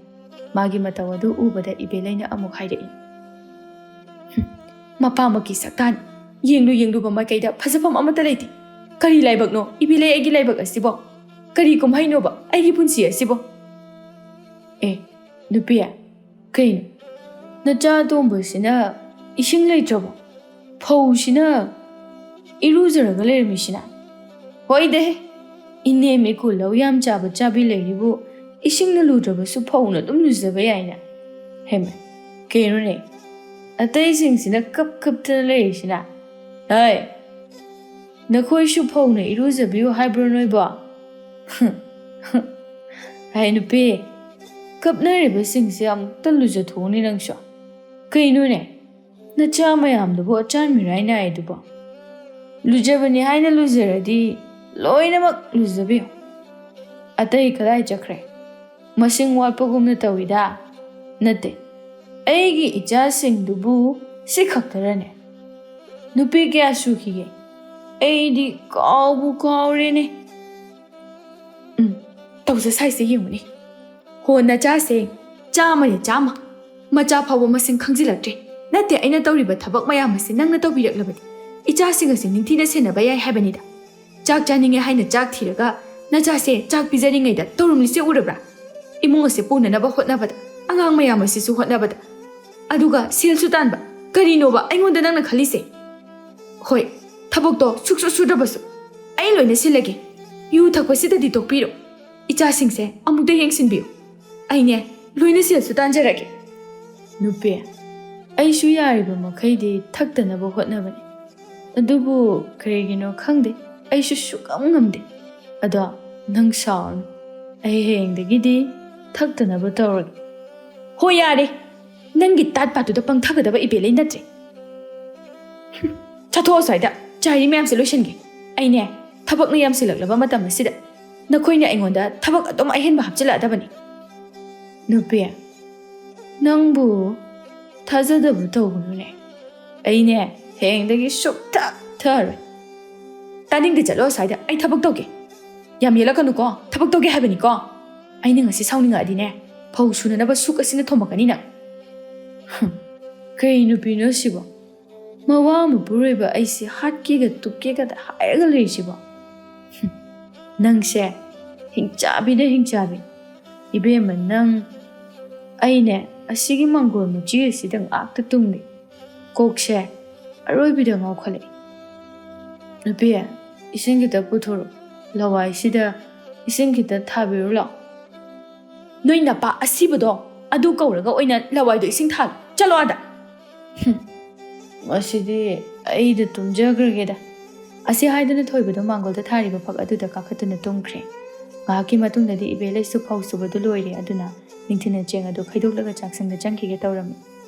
ꯃꯥꯒꯤ ꯃꯇꯧ ꯑꯗꯨ ꯎꯕꯗ ꯏꯕꯦꯂꯩꯅ ꯑꯃꯨꯛ ꯍꯥꯏꯔꯛꯏ, "ꯍꯨꯝ, ꯃꯄꯥꯃꯛꯀꯤ ꯁꯛꯇꯥꯟ! ꯌꯦꯡꯂꯨ ꯌꯦꯡꯂꯨꯕ ꯃꯥꯏꯀꯩꯗ ꯐꯖꯐꯝ ꯑꯃꯠꯇ ꯂꯩꯇꯦ꯫ ꯀꯔꯤ ꯂꯥꯏꯕꯛꯅꯣ ꯏꯕꯦꯂꯩ ꯑꯩꯒꯤ ꯂꯥꯏꯕꯛ ꯑꯁꯤꯕꯣ? ꯀꯔꯤ ꯀꯨꯝꯍꯩꯅꯣꯕ ꯑꯩꯒꯤ ꯄꯨꯟꯁꯤ ꯑꯁꯤꯕꯣ?" "ꯑꯦ, ꯅꯨꯄꯤ, ꯀꯩꯅꯣ? ꯅꯆꯥ ꯑꯇꯣꯝꯕꯁꯤꯅ ꯏꯁꯤꯡ ꯂꯩꯇ꯭ꯔꯕꯣ? ꯐꯧꯁꯤꯅ ꯏꯔꯨꯖꯔꯒ ꯂꯩꯔꯝꯃꯤꯁꯤꯅ?" "ꯍꯣꯏꯗꯦ, ꯏꯅꯦꯝ ꯏꯀꯨ ꯂꯧ ꯌꯥꯝ ꯆꯥꯕ ꯆꯥꯕꯤ ꯂꯩꯔꯤꯕꯨ ꯏꯁꯤꯡꯅ ꯂꯨꯗ꯭ꯔꯕꯁꯨ ꯐꯧꯅ ꯑꯗꯨꯝ ꯂꯨꯖꯕ ꯌꯥꯏꯅ꯫ ꯍꯦꯃ, ꯀꯩꯅꯣꯅꯦ? ꯑꯇꯩꯁꯤꯡꯁꯤꯅ ꯀꯞ ꯀꯞꯇꯅ ꯂꯩꯔꯤꯁꯤꯅ? ꯍꯩ, ꯅꯈꯣꯏꯁꯨ ꯐꯧꯅ ꯏꯔꯨꯖꯕꯤꯌꯨ ꯍꯥꯏꯕ꯭ꯔꯣ ꯅꯣꯏꯕꯣ?" "ꯍꯥꯏ ꯅꯨꯄꯤ, ꯀꯞꯅꯔꯤꯕꯁꯤꯡꯁꯦ ꯑꯃꯨꯛꯇ ꯂꯨꯖꯊꯣꯛꯎꯅꯦ ꯅꯪꯁꯨ꯫ ꯀꯩꯅꯣꯅꯦ, ꯅꯆꯥ ꯃꯌꯥꯝꯗꯨꯕꯨ ꯑꯆꯥꯟ ꯃꯤꯔꯥꯏ ꯅꯥꯏꯗꯨꯕꯣ? ꯂꯨꯖꯕꯅꯤ ꯍꯥꯏꯅ ꯂꯨꯖꯔꯗꯤ ꯂꯣꯏꯅꯃꯛ ꯂꯨꯖꯕꯤꯌꯨ꯫ ꯑꯇꯩ ꯀꯗꯥꯏ ꯆꯠꯈ꯭ꯔꯦ? ꯃꯁꯤꯡ ꯋꯥꯠꯄꯒꯨꯝꯅ ꯇꯧꯏꯗ꯫ ꯅꯠꯇꯦ, ꯑꯩꯒꯤ ꯏꯆꯥꯁꯤꯡꯗꯨꯕꯨ ꯁꯤ ꯈꯛꯇꯔꯅꯦ? ꯅꯨꯄꯤ ꯀꯌꯥ ꯁꯨꯈꯤꯒꯦ? ꯑꯩꯗꯤ ꯀꯥꯎꯕꯨ ꯀꯥꯎꯔꯦꯅꯦ꯫ ꯎꯝ, ꯇꯧꯖ ꯁꯥꯏꯁꯦ ꯌꯦꯡꯉꯨꯅꯦ꯫ ꯍꯣ, ꯅꯆꯥꯁꯦ ꯆꯥꯝꯃꯅꯦ, ꯆꯥꯝꯃ꯫ ꯃꯆꯥ ꯐꯥꯎꯕ ꯃꯁꯤꯡ ꯈꯪꯖꯤꯜꯂꯛꯇ꯭ꯔꯦ꯫ ꯅꯠꯇꯦ, ꯑꯩꯅ ꯇꯧꯔꯤꯕ ꯊꯕꯛ ꯃꯌꯥꯝ ꯑꯁꯤ ꯅꯪꯅ ꯇꯧꯕꯤꯔꯛꯂꯕꯗꯤ ꯏꯆꯥꯁꯤꯡ ꯑꯁꯤ ꯅꯤꯡꯊꯤꯅ ꯁꯦꯟꯅꯕ ꯌꯥꯏ ꯍꯥꯏꯕꯅꯤꯗ꯫ ꯆꯥꯛ ꯆꯥꯅꯤꯡꯉꯦ ꯍꯥꯏꯅ ꯆꯥꯛ ꯊꯤꯔꯒ ꯅꯆꯥꯁꯦ ꯆꯥꯛ ꯄꯤꯖꯔꯤꯉꯩꯗ ꯇꯧꯔꯝꯂꯤꯁꯦ ꯎꯔꯕ꯭ꯔꯥ? ꯏꯃꯨꯡ ꯑꯁꯦ ꯄꯨꯅꯅꯕ ꯍꯣꯠꯅꯕꯗ, ꯑꯉꯥꯡ ꯃꯌꯥꯝ ꯑꯁꯤꯁꯨ ꯍꯣꯠꯅꯕꯗ, ꯑꯗꯨꯒ ꯁꯦꯜꯁꯨ ꯇꯥꯟꯕ꯫ ꯀꯔꯤꯅꯣꯕ ꯑꯩꯉꯣꯟꯗ ꯅꯪꯅ ꯈꯜꯂꯤꯁꯦ? ꯍꯣꯏ, ꯊꯕꯛꯇꯣ ꯁꯨꯛꯁꯨ ꯁꯨꯗ꯭ꯔꯕꯁꯨ ꯑꯩ ꯂꯣꯏꯅ ꯁꯤꯜꯂꯒꯦ꯫ ꯌꯨ ꯊꯛꯄꯁꯤꯗꯗꯤ ꯇꯣꯛꯄꯤꯔꯣ꯫ ꯏꯆꯥꯁꯤꯡꯁꯦ ꯑꯃꯨꯛꯇ ꯌꯦꯡꯁꯤꯟꯕꯤꯌꯨ꯫ ꯑꯩꯅꯦ ꯂꯣꯏꯅ ꯁꯦꯜꯁꯨ ꯇꯥꯟꯖꯔꯒꯦ꯫ ꯅꯨꯄꯤ, ꯑꯩꯁꯨ ꯌꯥꯔꯤꯕ ꯃꯈꯩꯗꯤ ꯊꯛꯇꯅꯕ ꯍꯣꯠꯅꯕꯅꯤ꯫ ꯑꯗꯨꯕꯨ ꯀꯔꯤꯒꯤꯅꯣ ꯈꯪꯗꯦ, ꯑꯩꯁꯨ ꯁꯨꯛꯉꯝ ꯉꯝꯗꯦ꯫ ꯑꯗꯣ ꯅꯪ ꯁꯥꯎꯔꯅꯨ, ꯑꯩ ꯍꯌꯦꯡꯗꯒꯤꯗꯤ ꯊꯛꯇꯅꯕ ꯇꯧꯔꯒꯦ꯫ ꯍꯣꯏ, ꯌꯥꯔꯦ, ꯅꯪꯒꯤ ꯇꯥꯠ ꯄꯥꯠꯇꯨꯗ ꯄꯪꯊꯒꯗꯕ ꯏꯕꯦꯜ ꯑꯩ ꯅꯠꯇ꯭ꯔꯦ꯫ ꯍꯨꯝ, ꯆꯠꯊꯣꯛꯑꯣ ꯁ꯭ꯋꯥꯏꯗ, ꯆꯥꯏꯔꯤ ꯃꯌꯥꯝꯁꯦ ꯂꯣꯏꯁꯤꯟꯒꯦ꯫ ꯑꯩꯅꯦ, ꯊꯕꯛꯅ ꯌꯥꯝꯁꯤꯜꯂꯛꯂꯕ ꯃꯇꯝ ꯑꯁꯤꯗ ꯅꯈꯣꯏꯅ ꯑꯩꯉꯣꯟꯗ ꯊꯕꯛ ꯑꯗꯨꯝ ꯑꯍꯦꯟꯕ ꯍꯥꯞꯆꯤꯜꯂꯛꯑꯗꯕꯅꯤ꯫ ꯅꯨꯄꯤ, ꯅꯪꯕꯨ ꯊꯥꯖꯗꯕ ꯇꯧꯒꯅꯨꯅꯦ꯫ ꯑꯩꯅꯦ, ꯍꯌꯦꯡꯗꯒꯤ ꯁꯨꯛꯊꯛ ꯊꯛꯑꯔꯣꯏ꯫ ꯇꯥꯅꯤꯡꯗꯦ, ꯆꯠꯂꯣ ꯑꯁ꯭ꯋꯥꯏꯗ, ꯑꯩ ꯊꯕꯛ ꯇꯧꯒꯦ꯫ ꯌꯥꯝ ꯌꯦꯠꯂꯛꯀꯅꯨꯀꯣ, ꯊꯕꯛ ꯇꯧꯒꯦ ꯍꯥꯏꯕꯅꯤꯀꯣ꯫ ꯑꯩꯅ ꯉꯁꯤ ꯁꯥꯎꯅꯤꯡꯉꯛꯑꯗꯤꯅꯦ, ꯐꯧ ꯁꯨꯅꯅꯕ ꯁꯨꯛ ꯑꯁꯤꯅ ꯊꯣꯝꯃꯛꯀꯅꯤ ꯅꯪ꯫ ꯍꯨꯝ, ꯀꯩ ꯅꯨꯄꯤꯅꯣ ꯁꯤꯕꯣ? ꯃꯋꯥ ꯃꯄꯨꯔꯣꯏꯕ ꯑꯩꯁꯦ ꯍꯥꯠꯀꯦꯒ ꯇꯨꯞꯀꯦꯒꯗ ꯍꯥꯏꯔꯒ ꯂꯩꯔꯤꯁꯤꯕꯣ? ꯍꯨꯝ, ꯅꯪꯁꯦ ꯍꯤꯡꯆꯥꯕꯤꯗ ꯍꯤꯡꯆꯥꯕꯤ꯫ ꯏꯕꯦꯝꯃ ꯅꯪ, ꯑꯩꯅꯦ ꯑꯁꯤꯒꯤ ꯃꯪꯒꯣꯜ ꯃꯆꯤ ꯑꯁꯤꯗ ꯉꯥꯛꯇ ꯇꯨꯝꯂꯤ꯫ ꯀꯣꯛꯁꯦ ꯑꯔꯣꯏꯕꯤꯗ ꯉꯥꯎꯈꯠꯂꯛꯏ꯫ ꯅꯨꯄꯤ, ꯏꯁꯤꯡ ꯈꯤꯇ ꯄꯨꯊꯣꯔꯛꯎ꯫ ꯂꯋꯥꯏꯁꯤꯗ ꯏꯁꯤꯡ ꯈꯤꯇ ꯊꯥꯕꯤꯔꯨ ꯂꯥꯛꯑꯣ꯫ ꯅꯣꯏ ꯅꯄꯥ ꯑꯁꯤꯕꯗꯣ ꯑꯗꯨ ꯀꯧꯔꯒ ꯑꯣꯏꯅ ꯂꯋꯥꯏꯗꯣ ꯏꯁꯤꯡ ꯊꯥꯜꯂꯨ꯫ ꯆꯠꯂꯣ ꯑꯥꯗ꯫ ꯍꯨꯝ, ꯃꯁꯤꯗꯤ ꯑꯩꯗ ꯇꯨꯝꯖꯈ꯭ꯔꯒꯦꯗ꯫ ꯑꯁꯤ ꯍꯥꯏꯗꯨꯅ ꯊꯣꯏꯕꯗꯣ ꯃꯥꯡꯒꯣꯜꯗ ꯊꯥꯔꯤꯕ ꯐꯛ ꯑꯗꯨꯗ ꯀꯥꯈꯠꯇꯨꯅ ꯇꯨꯝꯈ꯭ꯔꯦ꯫ ꯉꯥꯏꯍꯥꯛꯀꯤ ꯃꯇꯨꯡꯗꯗꯤ ꯏꯕꯦ ꯂꯩꯁꯨ ꯐꯧ ꯁꯨꯕꯗꯨ ꯂꯣꯏꯔꯦ, ꯑꯗꯨꯅ ꯅꯤꯡꯊꯤꯅ ꯆꯦꯡ ꯑꯗꯨ ꯈꯩꯗꯣꯛꯂꯒ ꯆꯥꯛꯁꯪꯗ ꯆꯪꯈꯤꯒꯦ ꯇꯧꯔꯝꯃꯤ꯫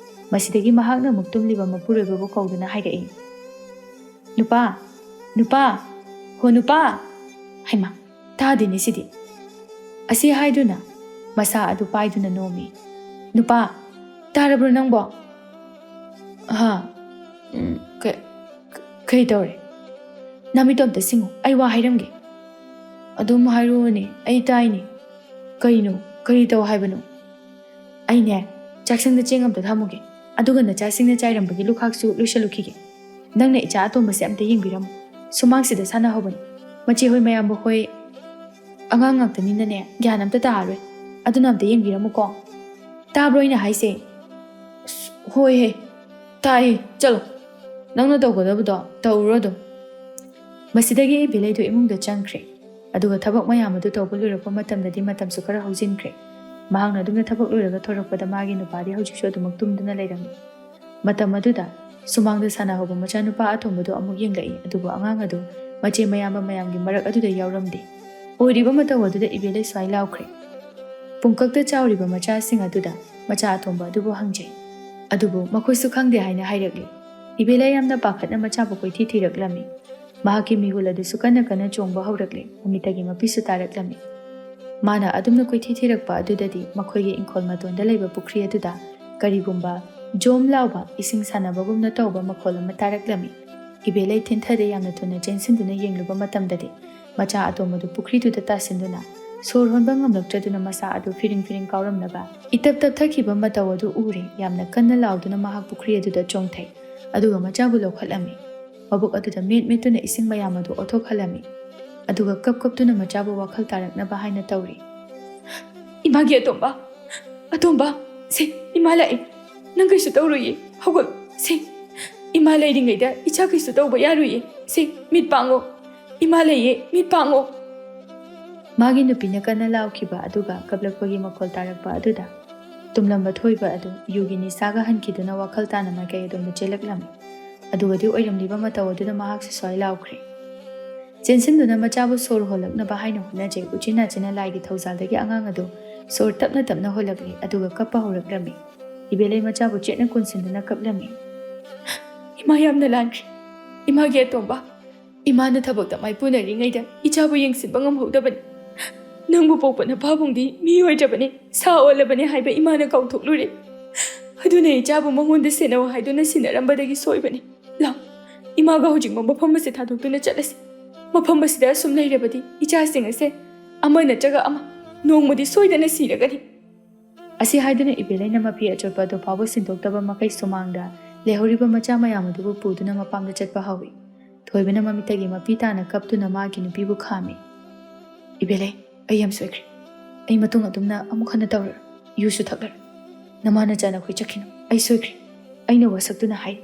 ꯃꯁꯤꯗꯒꯤ ꯃꯍꯥꯛꯅ ꯑꯃꯨꯛ ꯇꯨꯝꯂꯤꯕ ꯃꯄꯨꯔꯣꯏꯕꯕꯨ ꯀꯧꯗꯨꯅ ꯍꯥꯏꯔꯛꯏ, "ꯅꯨꯄꯥ, ꯅꯨꯄꯥ, ꯍꯣ ꯅꯨꯄꯥ!" ꯍꯩꯃꯥ, ꯇꯥꯗꯦꯅꯦ ꯁꯤꯗꯤ꯫ ꯑꯁꯤ ꯍꯥꯏꯗꯨꯅ ꯃꯁꯥ ꯑꯗꯨ ꯄꯥꯏꯗꯨꯅ ꯅꯣꯝꯃꯤ꯫ "ꯅꯨꯄꯥ, ꯇꯥꯔꯕ꯭ꯔꯣ ꯅꯪꯕꯣ?" "ꯍꯥ? ꯎꯝ, ꯀ-, ꯀ-, ꯀꯩ ꯇꯧꯔꯦ?" "ꯅꯃꯤꯠꯇꯣ ꯑꯝꯇ ꯁꯤꯡꯉꯨ, ꯑꯩ ꯋꯥ ꯍꯥꯏꯔꯝꯒꯦ꯫" "ꯑꯗꯨꯝ ꯍꯥꯏꯔꯛꯑꯣꯅꯦ, ꯑꯩ ꯇꯥꯏꯅꯦ꯫ ꯀꯩꯅꯣ? ꯀꯔꯤ ꯇꯧ ꯍꯥꯏꯕꯅꯣ?" "ꯑꯩꯅꯦ, ꯆꯥꯛꯁꯪꯗ ꯆꯦꯡ ꯑꯝꯇ ꯊꯝꯃꯨꯒꯦ, ꯑꯗꯨꯒ ꯅꯆꯥꯁꯤꯡꯅ ꯆꯥꯏꯔꯝꯕꯒꯤ ꯂꯨꯈꯥꯛꯁꯨ ꯂꯣꯏꯁꯜꯂꯨꯈꯤꯒꯦ꯫ ꯅꯪꯅ ꯏꯆꯥ ꯑꯇꯣꯝꯕꯁꯦ ꯑꯝꯇ ꯌꯦꯡꯕꯤꯔꯝꯃꯨ꯫ ꯁꯨꯃꯥꯡꯁꯤꯗ ꯁꯥꯟꯅꯍꯧꯕꯅꯤ꯫ ꯃꯆꯦ ꯍꯣꯏ ꯃꯌꯥꯝꯕ ꯍꯣꯏ ꯑꯉꯥꯡ ꯉꯥꯛꯇꯅꯤꯅꯅꯦ, ꯒ꯭ꯌꯥꯟ ꯑꯝꯇ ꯇꯥꯔꯔꯣꯏ꯫ ꯑꯗꯨꯅ ꯑꯝꯇ ꯌꯦꯡꯕꯤꯔꯝꯃꯨꯀꯣ꯫ ꯇꯥꯕ꯭ꯔꯣ ꯑꯩꯅ ꯍꯥꯏꯁꯦ?" "ꯑꯁ, ꯍꯣꯏꯍꯦ, ꯇꯥꯏꯌꯦ꯫ ꯆꯠꯂꯣ, ꯅꯪꯅ ꯇꯧꯒꯗꯕꯗꯣ ꯇꯧꯔꯨꯔꯣ ꯑꯗꯨꯝ꯫" ꯃꯁꯤꯗꯒꯤ ꯏꯕꯦꯂꯩꯗꯨ ꯏꯃꯨꯡꯗ ꯆꯪꯈ꯭ꯔꯦ꯫ ꯑꯗꯨꯒ ꯊꯕꯛ ꯃꯌꯥꯝ ꯑꯗꯨ ꯇꯧꯕ ꯂꯣꯏꯔꯛꯄ ꯃꯇꯝꯗꯗꯤ ꯃꯇꯝꯁꯨ ꯈꯔ ꯍꯧꯖꯤꯟꯈ꯭ꯔꯦ꯫ ꯃꯍꯥꯛꯅ ꯑꯗꯨꯝꯅ ꯊꯕꯛ ꯂꯣꯏꯔꯒ ꯊꯣꯔꯛꯄꯗ ꯃꯥꯒꯤ ꯅꯨꯄꯥꯗꯤ ꯍꯧꯖꯤꯛꯁꯨ ꯑꯗꯨꯃꯛ ꯇꯨꯝꯗꯨꯅ ꯂꯩꯔꯝꯃꯤ꯫ ꯃꯇꯝ ꯑꯗꯨꯗ ꯁꯨꯃꯥꯡꯗ ꯁꯥꯟꯅꯍꯧꯕ ꯃꯆꯥꯅꯨꯄꯥ ꯑꯇꯣꯝꯕꯗꯨ ꯑꯃꯨꯛ ꯌꯦꯡꯂꯛꯏ, ꯑꯗꯨꯕꯨ ꯑꯉꯥꯡ ꯑꯗꯨ ꯃꯆꯦ ꯃꯌꯥꯝꯕ ꯃꯌꯥꯝꯒꯤ ꯃꯔꯛ ꯑꯗꯨꯗ ꯌꯥꯎꯔꯝꯗꯦ꯫ ꯑꯣꯏꯔꯤꯕ ꯃꯇꯧ ꯑꯗꯨꯗ ꯏꯕꯦꯂꯩ ꯁ꯭ꯋꯥꯏ ꯂꯥꯎꯈ꯭ꯔꯦ꯫ ꯄꯨꯡꯀꯛꯇ ꯆꯥꯎꯔꯤꯕ ꯃꯆꯥꯁꯤꯡ ꯑꯗꯨꯗ ꯃꯆꯥ ꯑꯇꯣꯝꯕ ꯑꯗꯨꯕꯨ ꯍꯪꯖꯩ꯫ ꯑꯗꯨꯕꯨ ꯃꯈꯣꯏꯁꯨ ꯈꯪꯗꯦ ꯍꯥꯏꯅ ꯍꯥꯏꯔꯛꯂꯤ꯫ ꯏꯕꯦꯂꯩ ꯌꯥꯝꯅ ꯄꯥꯈꯠꯅ ꯃꯆꯥꯕꯨ ꯀꯣꯏꯊꯤ ꯊꯤꯔꯛꯂꯝꯃꯤ꯫ ꯃꯍꯥꯛꯀꯤ ꯃꯤꯍꯨꯜ ꯑꯗꯨꯁꯨ ꯀꯟꯅ ꯀꯟꯅ ꯆꯣꯡꯕ ꯍꯧꯔꯛꯂꯦ꯫ ꯃꯃꯤꯠꯇꯒꯤ ꯃꯄꯤꯁꯨ ꯇꯥꯔꯛꯂꯝꯃꯤ꯫ ꯃꯥꯅ ꯑꯗꯨꯝꯅ ꯀꯣꯏꯊꯤ ꯊꯤꯔꯛꯄ ꯑꯗꯨꯗꯗꯤ ꯃꯈꯣꯏꯒꯤ ꯏꯪꯈꯣꯜ ꯃꯇꯣꯟꯗ ꯂꯩꯕ ꯄꯨꯈ꯭ꯔꯤ ꯑꯗꯨꯗ ꯀꯔꯤꯒꯨꯝꯕ ꯖꯣꯝ ꯂꯥꯎꯕ, ꯏꯁꯤꯡ ꯁꯥꯟꯅꯕꯒꯨꯝꯅ ꯇꯧꯕ ꯃꯈꯣꯜ ꯑꯃ ꯇꯥꯔꯛꯂꯝꯃꯤ꯫ ꯏꯕꯦꯂꯩ ꯊꯤꯟꯊꯗ ꯌꯥꯝꯅ ꯊꯨꯅ ꯆꯦꯟꯁꯤꯟꯗꯨꯅ ꯌꯦꯡꯂꯨꯕ ꯃꯇꯝꯗꯗꯤ ꯃꯆꯥ ꯑꯇꯣꯝꯕꯗꯨ ꯄꯨꯈ꯭ꯔꯤꯗꯨꯗ ꯇꯥꯁꯤꯟꯗꯨꯅ ꯁꯣꯔ ꯍꯣꯟꯕ ꯉꯝꯂꯛꯇ꯭ꯔꯗꯨꯅ ꯃꯁꯥ ꯑꯗꯨ ꯐꯤꯔꯤꯡ ꯐꯤꯔꯤꯡ ꯀꯥꯎꯔꯝꯅꯕ ꯏꯇꯞ ꯇꯞꯊꯈꯤꯕ ꯃꯇꯧ ꯑꯗꯨ ꯎꯔꯦ꯫ ꯌꯥꯝꯅ ꯀꯟꯅ ꯂꯥꯎꯗꯨꯅ ꯃꯍꯥꯛ ꯄꯨꯈ꯭ꯔꯤ ꯑꯗꯨꯗ ꯆꯣꯡꯊꯩ꯫ ꯑꯗꯨꯒ ꯃꯆꯥꯕꯨ ꯂꯧꯈꯠꯂꯝꯃꯤ꯫ ꯃꯕꯨꯛ ꯑꯗꯨꯗ ꯃꯦꯠ ꯃꯦꯠꯇꯨꯅ ꯏꯁꯤꯡ ꯃꯌꯥꯝ ꯑꯗꯨ ꯑꯣꯠꯊꯣꯛꯍꯜꯂꯝꯃꯤ꯫ ꯑꯗꯨꯒ ꯀꯞ ꯀꯞꯇꯨꯅ ꯃꯆꯥꯕꯨ ꯋꯥꯈꯜ ꯇꯥꯔꯛꯅꯕ ꯍꯥꯏꯅ ꯇꯧꯔꯤ꯫ "ꯏꯃꯥꯒꯤ ꯑꯇꯣꯝꯕ, ꯑꯇꯣꯝꯕ, ꯁꯦ, ꯏꯃꯥ ꯂꯥꯛꯑꯦ꯫ ꯅꯪ ꯀꯩꯁꯨ ꯇꯧꯔꯣꯏꯌꯦ꯫ ꯍꯧꯒꯠꯂꯣ, ꯁꯦ꯫ ꯏꯃꯥ ꯂꯩꯔꯤꯉꯩꯗ ꯏꯆꯥ ꯀꯩꯁꯨ ꯇꯧꯕ ꯌꯥꯔꯣꯏꯌꯦ꯫ ꯁꯦ, ꯃꯤꯠ ꯄꯥꯡꯉꯣ꯫ ꯏꯃꯥ ꯂꯩꯌꯦ, ꯃꯤꯠ ꯄꯥꯡꯉꯣ꯫" ꯃꯥꯒꯤ ꯅꯨꯄꯤꯅ ꯀꯟꯅ ꯂꯥꯎꯈꯤꯕ ꯑꯗꯨꯒ ꯀꯞꯂꯛꯄꯒꯤ ꯃꯈꯣꯜ ꯇꯥꯔꯛꯄ ꯑꯗꯨꯗ ꯇꯨꯝꯂꯝꯕ ꯊꯣꯏꯕ ꯑꯗꯨ ꯌꯨꯒꯤ ꯅꯤꯁꯥꯒ ꯍꯟꯈꯤꯗꯨꯅ ꯋꯥꯈꯜ ꯇꯥꯅ ꯃꯥꯏꯀꯩ ꯑꯗꯣꯝꯗ ꯆꯦꯜꯂꯛꯂꯝꯃꯤ꯫ ꯑꯗꯨꯒꯗꯤ ꯑꯣꯏꯔꯝꯂꯤꯕ ꯃꯇꯧ ꯑꯗꯨꯗ ꯃꯍꯥꯛꯁꯨ ꯁ꯭ꯋꯥꯏ ꯂꯥꯎꯈ꯭ꯔꯦ꯫ ꯆꯦꯟꯁꯤꯟꯗꯨꯅ ꯃꯆꯥꯕꯨ ꯁꯣꯔ ꯍꯣꯜꯂꯛꯅꯕ ꯍꯥꯏꯅ ꯍꯣꯠꯅꯖꯩ꯫ ꯎꯆꯤꯟ ꯅꯥꯆꯤꯟꯅ ꯂꯥꯏꯒꯤ ꯊꯧꯖꯥꯜꯗꯒꯤ ꯑꯉꯥꯡ ꯑꯗꯨ ꯁꯣꯔ ꯇꯞꯅ ꯇꯞꯅ ꯍꯣꯜꯂꯛꯂꯤ, ꯑꯗꯨꯒ ꯀꯞꯄ ꯍꯧꯔꯛꯂꯝꯃꯤ꯫ ꯏꯕꯦꯂꯩ ꯃꯆꯥꯕꯨ ꯆꯦꯠꯅ ꯀꯣꯟꯁꯤꯟꯗꯨꯅ ꯀꯞꯂꯝꯃꯤ꯫ "ꯏꯃꯥ ꯌꯥꯝꯅ ꯂꯥꯟꯈ꯭ꯔꯦ꯫ ꯏꯃꯥꯒꯤ ꯑꯇꯣꯝꯕ, ꯏꯃꯥꯅ ꯊꯕꯛꯇ ꯃꯥꯏꯄꯨꯅꯔꯤꯉꯩꯗ ꯏꯆꯥꯕꯨ ꯌꯦꯡꯁꯤꯟꯕ ꯉꯝꯍꯧꯗꯕꯅꯤ꯫ ꯅꯪꯕꯨ ꯄꯣꯛꯄ ꯅꯄꯥꯕꯨꯡꯗꯤ ꯃꯤ ꯑꯣꯏꯗ꯭ꯔꯕꯅꯤ, ꯁꯥ ꯑꯣꯜꯂꯕꯅꯤ ꯍꯥꯏꯕ ꯏꯃꯥꯅ ꯀꯥꯎꯊꯣꯛꯂꯨꯔꯦ꯫ ꯑꯗꯨꯅ ꯏꯆꯥꯕꯨ ꯃꯉꯣꯟꯗ ꯁꯦꯟꯅꯧ ꯍꯥꯏꯗꯨꯅ ꯁꯤꯟꯅꯔꯝꯕꯗꯒꯤ ꯁꯣꯏꯕꯅꯤ꯫ ꯂꯥꯎ, ꯏꯃꯥꯒ ꯍꯧꯖꯤꯛꯃꯛ ꯃꯐꯝ ꯑꯁꯤ ꯊꯥꯗꯣꯛꯇꯨꯅ ꯆꯠꯂꯁꯤ꯫ ꯃꯐꯝ ꯑꯁꯤꯗ ꯑꯁꯨꯝ ꯂꯩꯔꯕꯗꯤ ꯏꯆꯥꯁꯤꯡ ꯑꯁꯦ ꯑꯃ ꯅꯠꯇ꯭ꯔꯒ ꯑꯃ ꯅꯣꯡꯃꯗꯤ ꯁꯣꯏꯗꯅ ꯁꯤꯔꯒꯅꯤ꯫" ꯑꯁꯤ ꯍꯥꯏꯗꯨꯅ ꯏꯕꯦꯂꯩꯅ ꯃꯐꯤ ꯑꯆꯣꯠꯄ ꯑꯗꯨ ꯐꯥꯎꯕ ꯁꯤꯟꯗꯣꯛꯇꯕ ꯃꯈꯩ ꯁꯨꯃꯥꯡꯗ ꯂꯩꯍꯧꯔꯤꯕ ꯃꯆꯥ ꯃꯌꯥꯝ ꯑꯗꯨꯕꯨ ꯄꯨꯗꯨꯅ ꯃꯄꯥꯝꯗ ꯆꯠꯄ ꯍꯧꯏ꯫ ꯊꯣꯏꯕꯅ ꯃꯃꯤꯠꯇꯒꯤ ꯃꯄꯤ ꯇꯥꯅ ꯀꯞꯇꯨꯅ ꯃꯥꯒꯤ ꯅꯨꯄꯤꯕꯨ ꯈꯥꯝꯃꯤ꯫ "ꯏꯕꯦꯂꯩ, ꯑꯩ ꯌꯥꯝ ꯁꯣꯏꯈ꯭ꯔꯦ꯫ ꯑꯩ ꯃꯇꯨꯡ ꯑꯗꯨꯝꯅ ꯑꯃꯨꯛ ꯍꯟꯅ ꯇꯧꯔꯔꯣꯏ꯫ ꯌꯨꯁꯨ ꯊꯛꯂꯔꯣꯏ꯫ ꯅꯃꯥ ꯅꯆꯥ ꯅꯈꯣꯏ ꯆꯠꯈꯤꯅꯨ꯫ ꯑꯩ ꯁꯣꯏꯈ꯭ꯔꯦ꯫" ꯑꯩꯅ ꯋꯥꯁꯛꯇꯨꯅ ꯍꯥꯏ꯫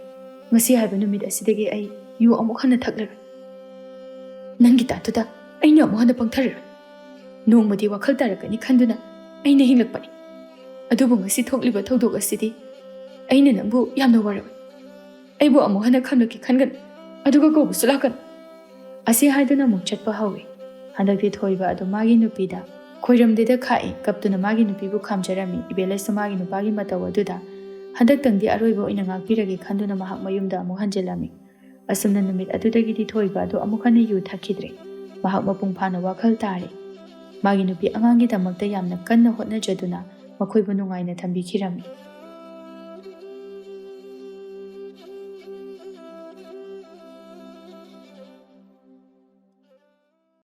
"ꯉꯁꯤ ꯍꯥꯏꯕ ꯅꯨꯃꯤꯠ ꯑꯁꯤꯗꯒꯤ ꯑꯩ ꯌꯨ ꯑꯃꯨꯛ ꯍꯟꯅ ꯊꯛꯂꯔꯣꯏ꯫" "ꯅꯪꯒꯤ ꯇꯥꯠꯇꯨꯗ ꯑꯩꯅ ꯑꯃꯨꯛ ꯍꯟꯅ ꯄꯪꯊꯔꯔꯣꯏ꯫ ꯅꯣꯡꯃꯗꯤ ꯋꯥꯈꯜ ꯇꯥꯔꯛꯀꯅꯤ ꯈꯟꯗꯨꯅ ꯑꯩꯅ ꯍꯤꯡꯂꯛꯄꯅꯤ꯫ ꯑꯗꯨꯕꯨ ꯉꯁꯤ ꯊꯣꯛꯂꯤꯕ ꯊꯧꯗꯣꯛ ꯑꯁꯤꯗꯤ ꯑꯩꯅ ꯅꯪꯕꯨ ꯌꯥꯝꯅ ꯋꯥꯔꯝꯃꯤ꯫ ꯑꯩꯕꯨ ꯑꯃꯨꯛ ꯍꯟꯅ ꯈꯪꯂꯛꯀꯦ ꯈꯟꯒꯅꯨ, ꯑꯗꯨꯒ ꯀꯧꯕꯁꯨ ꯂꯥꯛꯀꯅꯨ꯫ ꯑꯁꯤ ꯍꯥꯏꯗꯨꯅ ꯑꯃꯨꯛ ꯆꯠꯄ ꯍꯧꯏ꯫ ꯍꯟꯗꯛꯇꯤ ꯊꯣꯏꯕ ꯑꯗꯨ ꯃꯥꯒꯤ ꯅꯨꯄꯤꯗ ꯈꯣꯏꯔꯝꯗꯦꯗ ꯈꯥꯛꯏ꯫ ꯀꯞꯇꯨꯅ ꯃꯥꯒꯤ ꯅꯨꯄꯤꯕꯨ ꯈꯥꯝꯖꯔꯝꯃꯤ꯫ ꯏꯕꯦꯂꯁꯨ ꯃꯥꯒꯤ ꯅꯨꯄꯥꯒꯤ ꯃꯇꯧ ꯑꯗꯨꯗ ꯍꯟꯗꯛꯇꯪꯗꯤ ꯑꯔꯣꯏꯕ ꯑꯣꯏꯅ ꯉꯥꯛꯄꯤꯔꯒꯦ ꯈꯟꯗꯨꯅ ꯃꯍꯥꯛ ꯃꯌꯨꯝꯗ ꯑꯃꯨꯛ ꯍꯟꯖꯤꯜꯂꯝꯃꯤ꯫ ꯑꯁꯨꯝꯅ ꯅꯨꯃꯤꯠ ꯑꯗꯨꯗꯒꯤꯗꯤ ꯊꯣꯏꯕ ꯑꯗꯨ ꯑꯃꯨꯛ ꯍꯟꯅ ꯌꯨ ꯊꯛꯈꯤꯗ꯭ꯔꯦ꯫ ꯃꯍꯥꯛ ꯃꯄꯨꯡ ꯐꯥꯅ ꯋꯥꯈꯜ ꯇꯥꯔꯦ꯫ ꯃꯥꯒꯤ ꯅꯨꯄꯤ ꯑꯉꯥꯡꯒꯤꯗꯃꯛꯇ ꯌꯥꯝꯅ ꯀꯟꯅ ꯍꯣꯠꯅꯖꯗꯨꯅ ꯃꯈꯣꯏꯕꯨ ꯅꯨꯡꯉꯥꯏꯅ ꯊꯝꯕꯤꯈꯤꯔꯝꯃꯤ꯫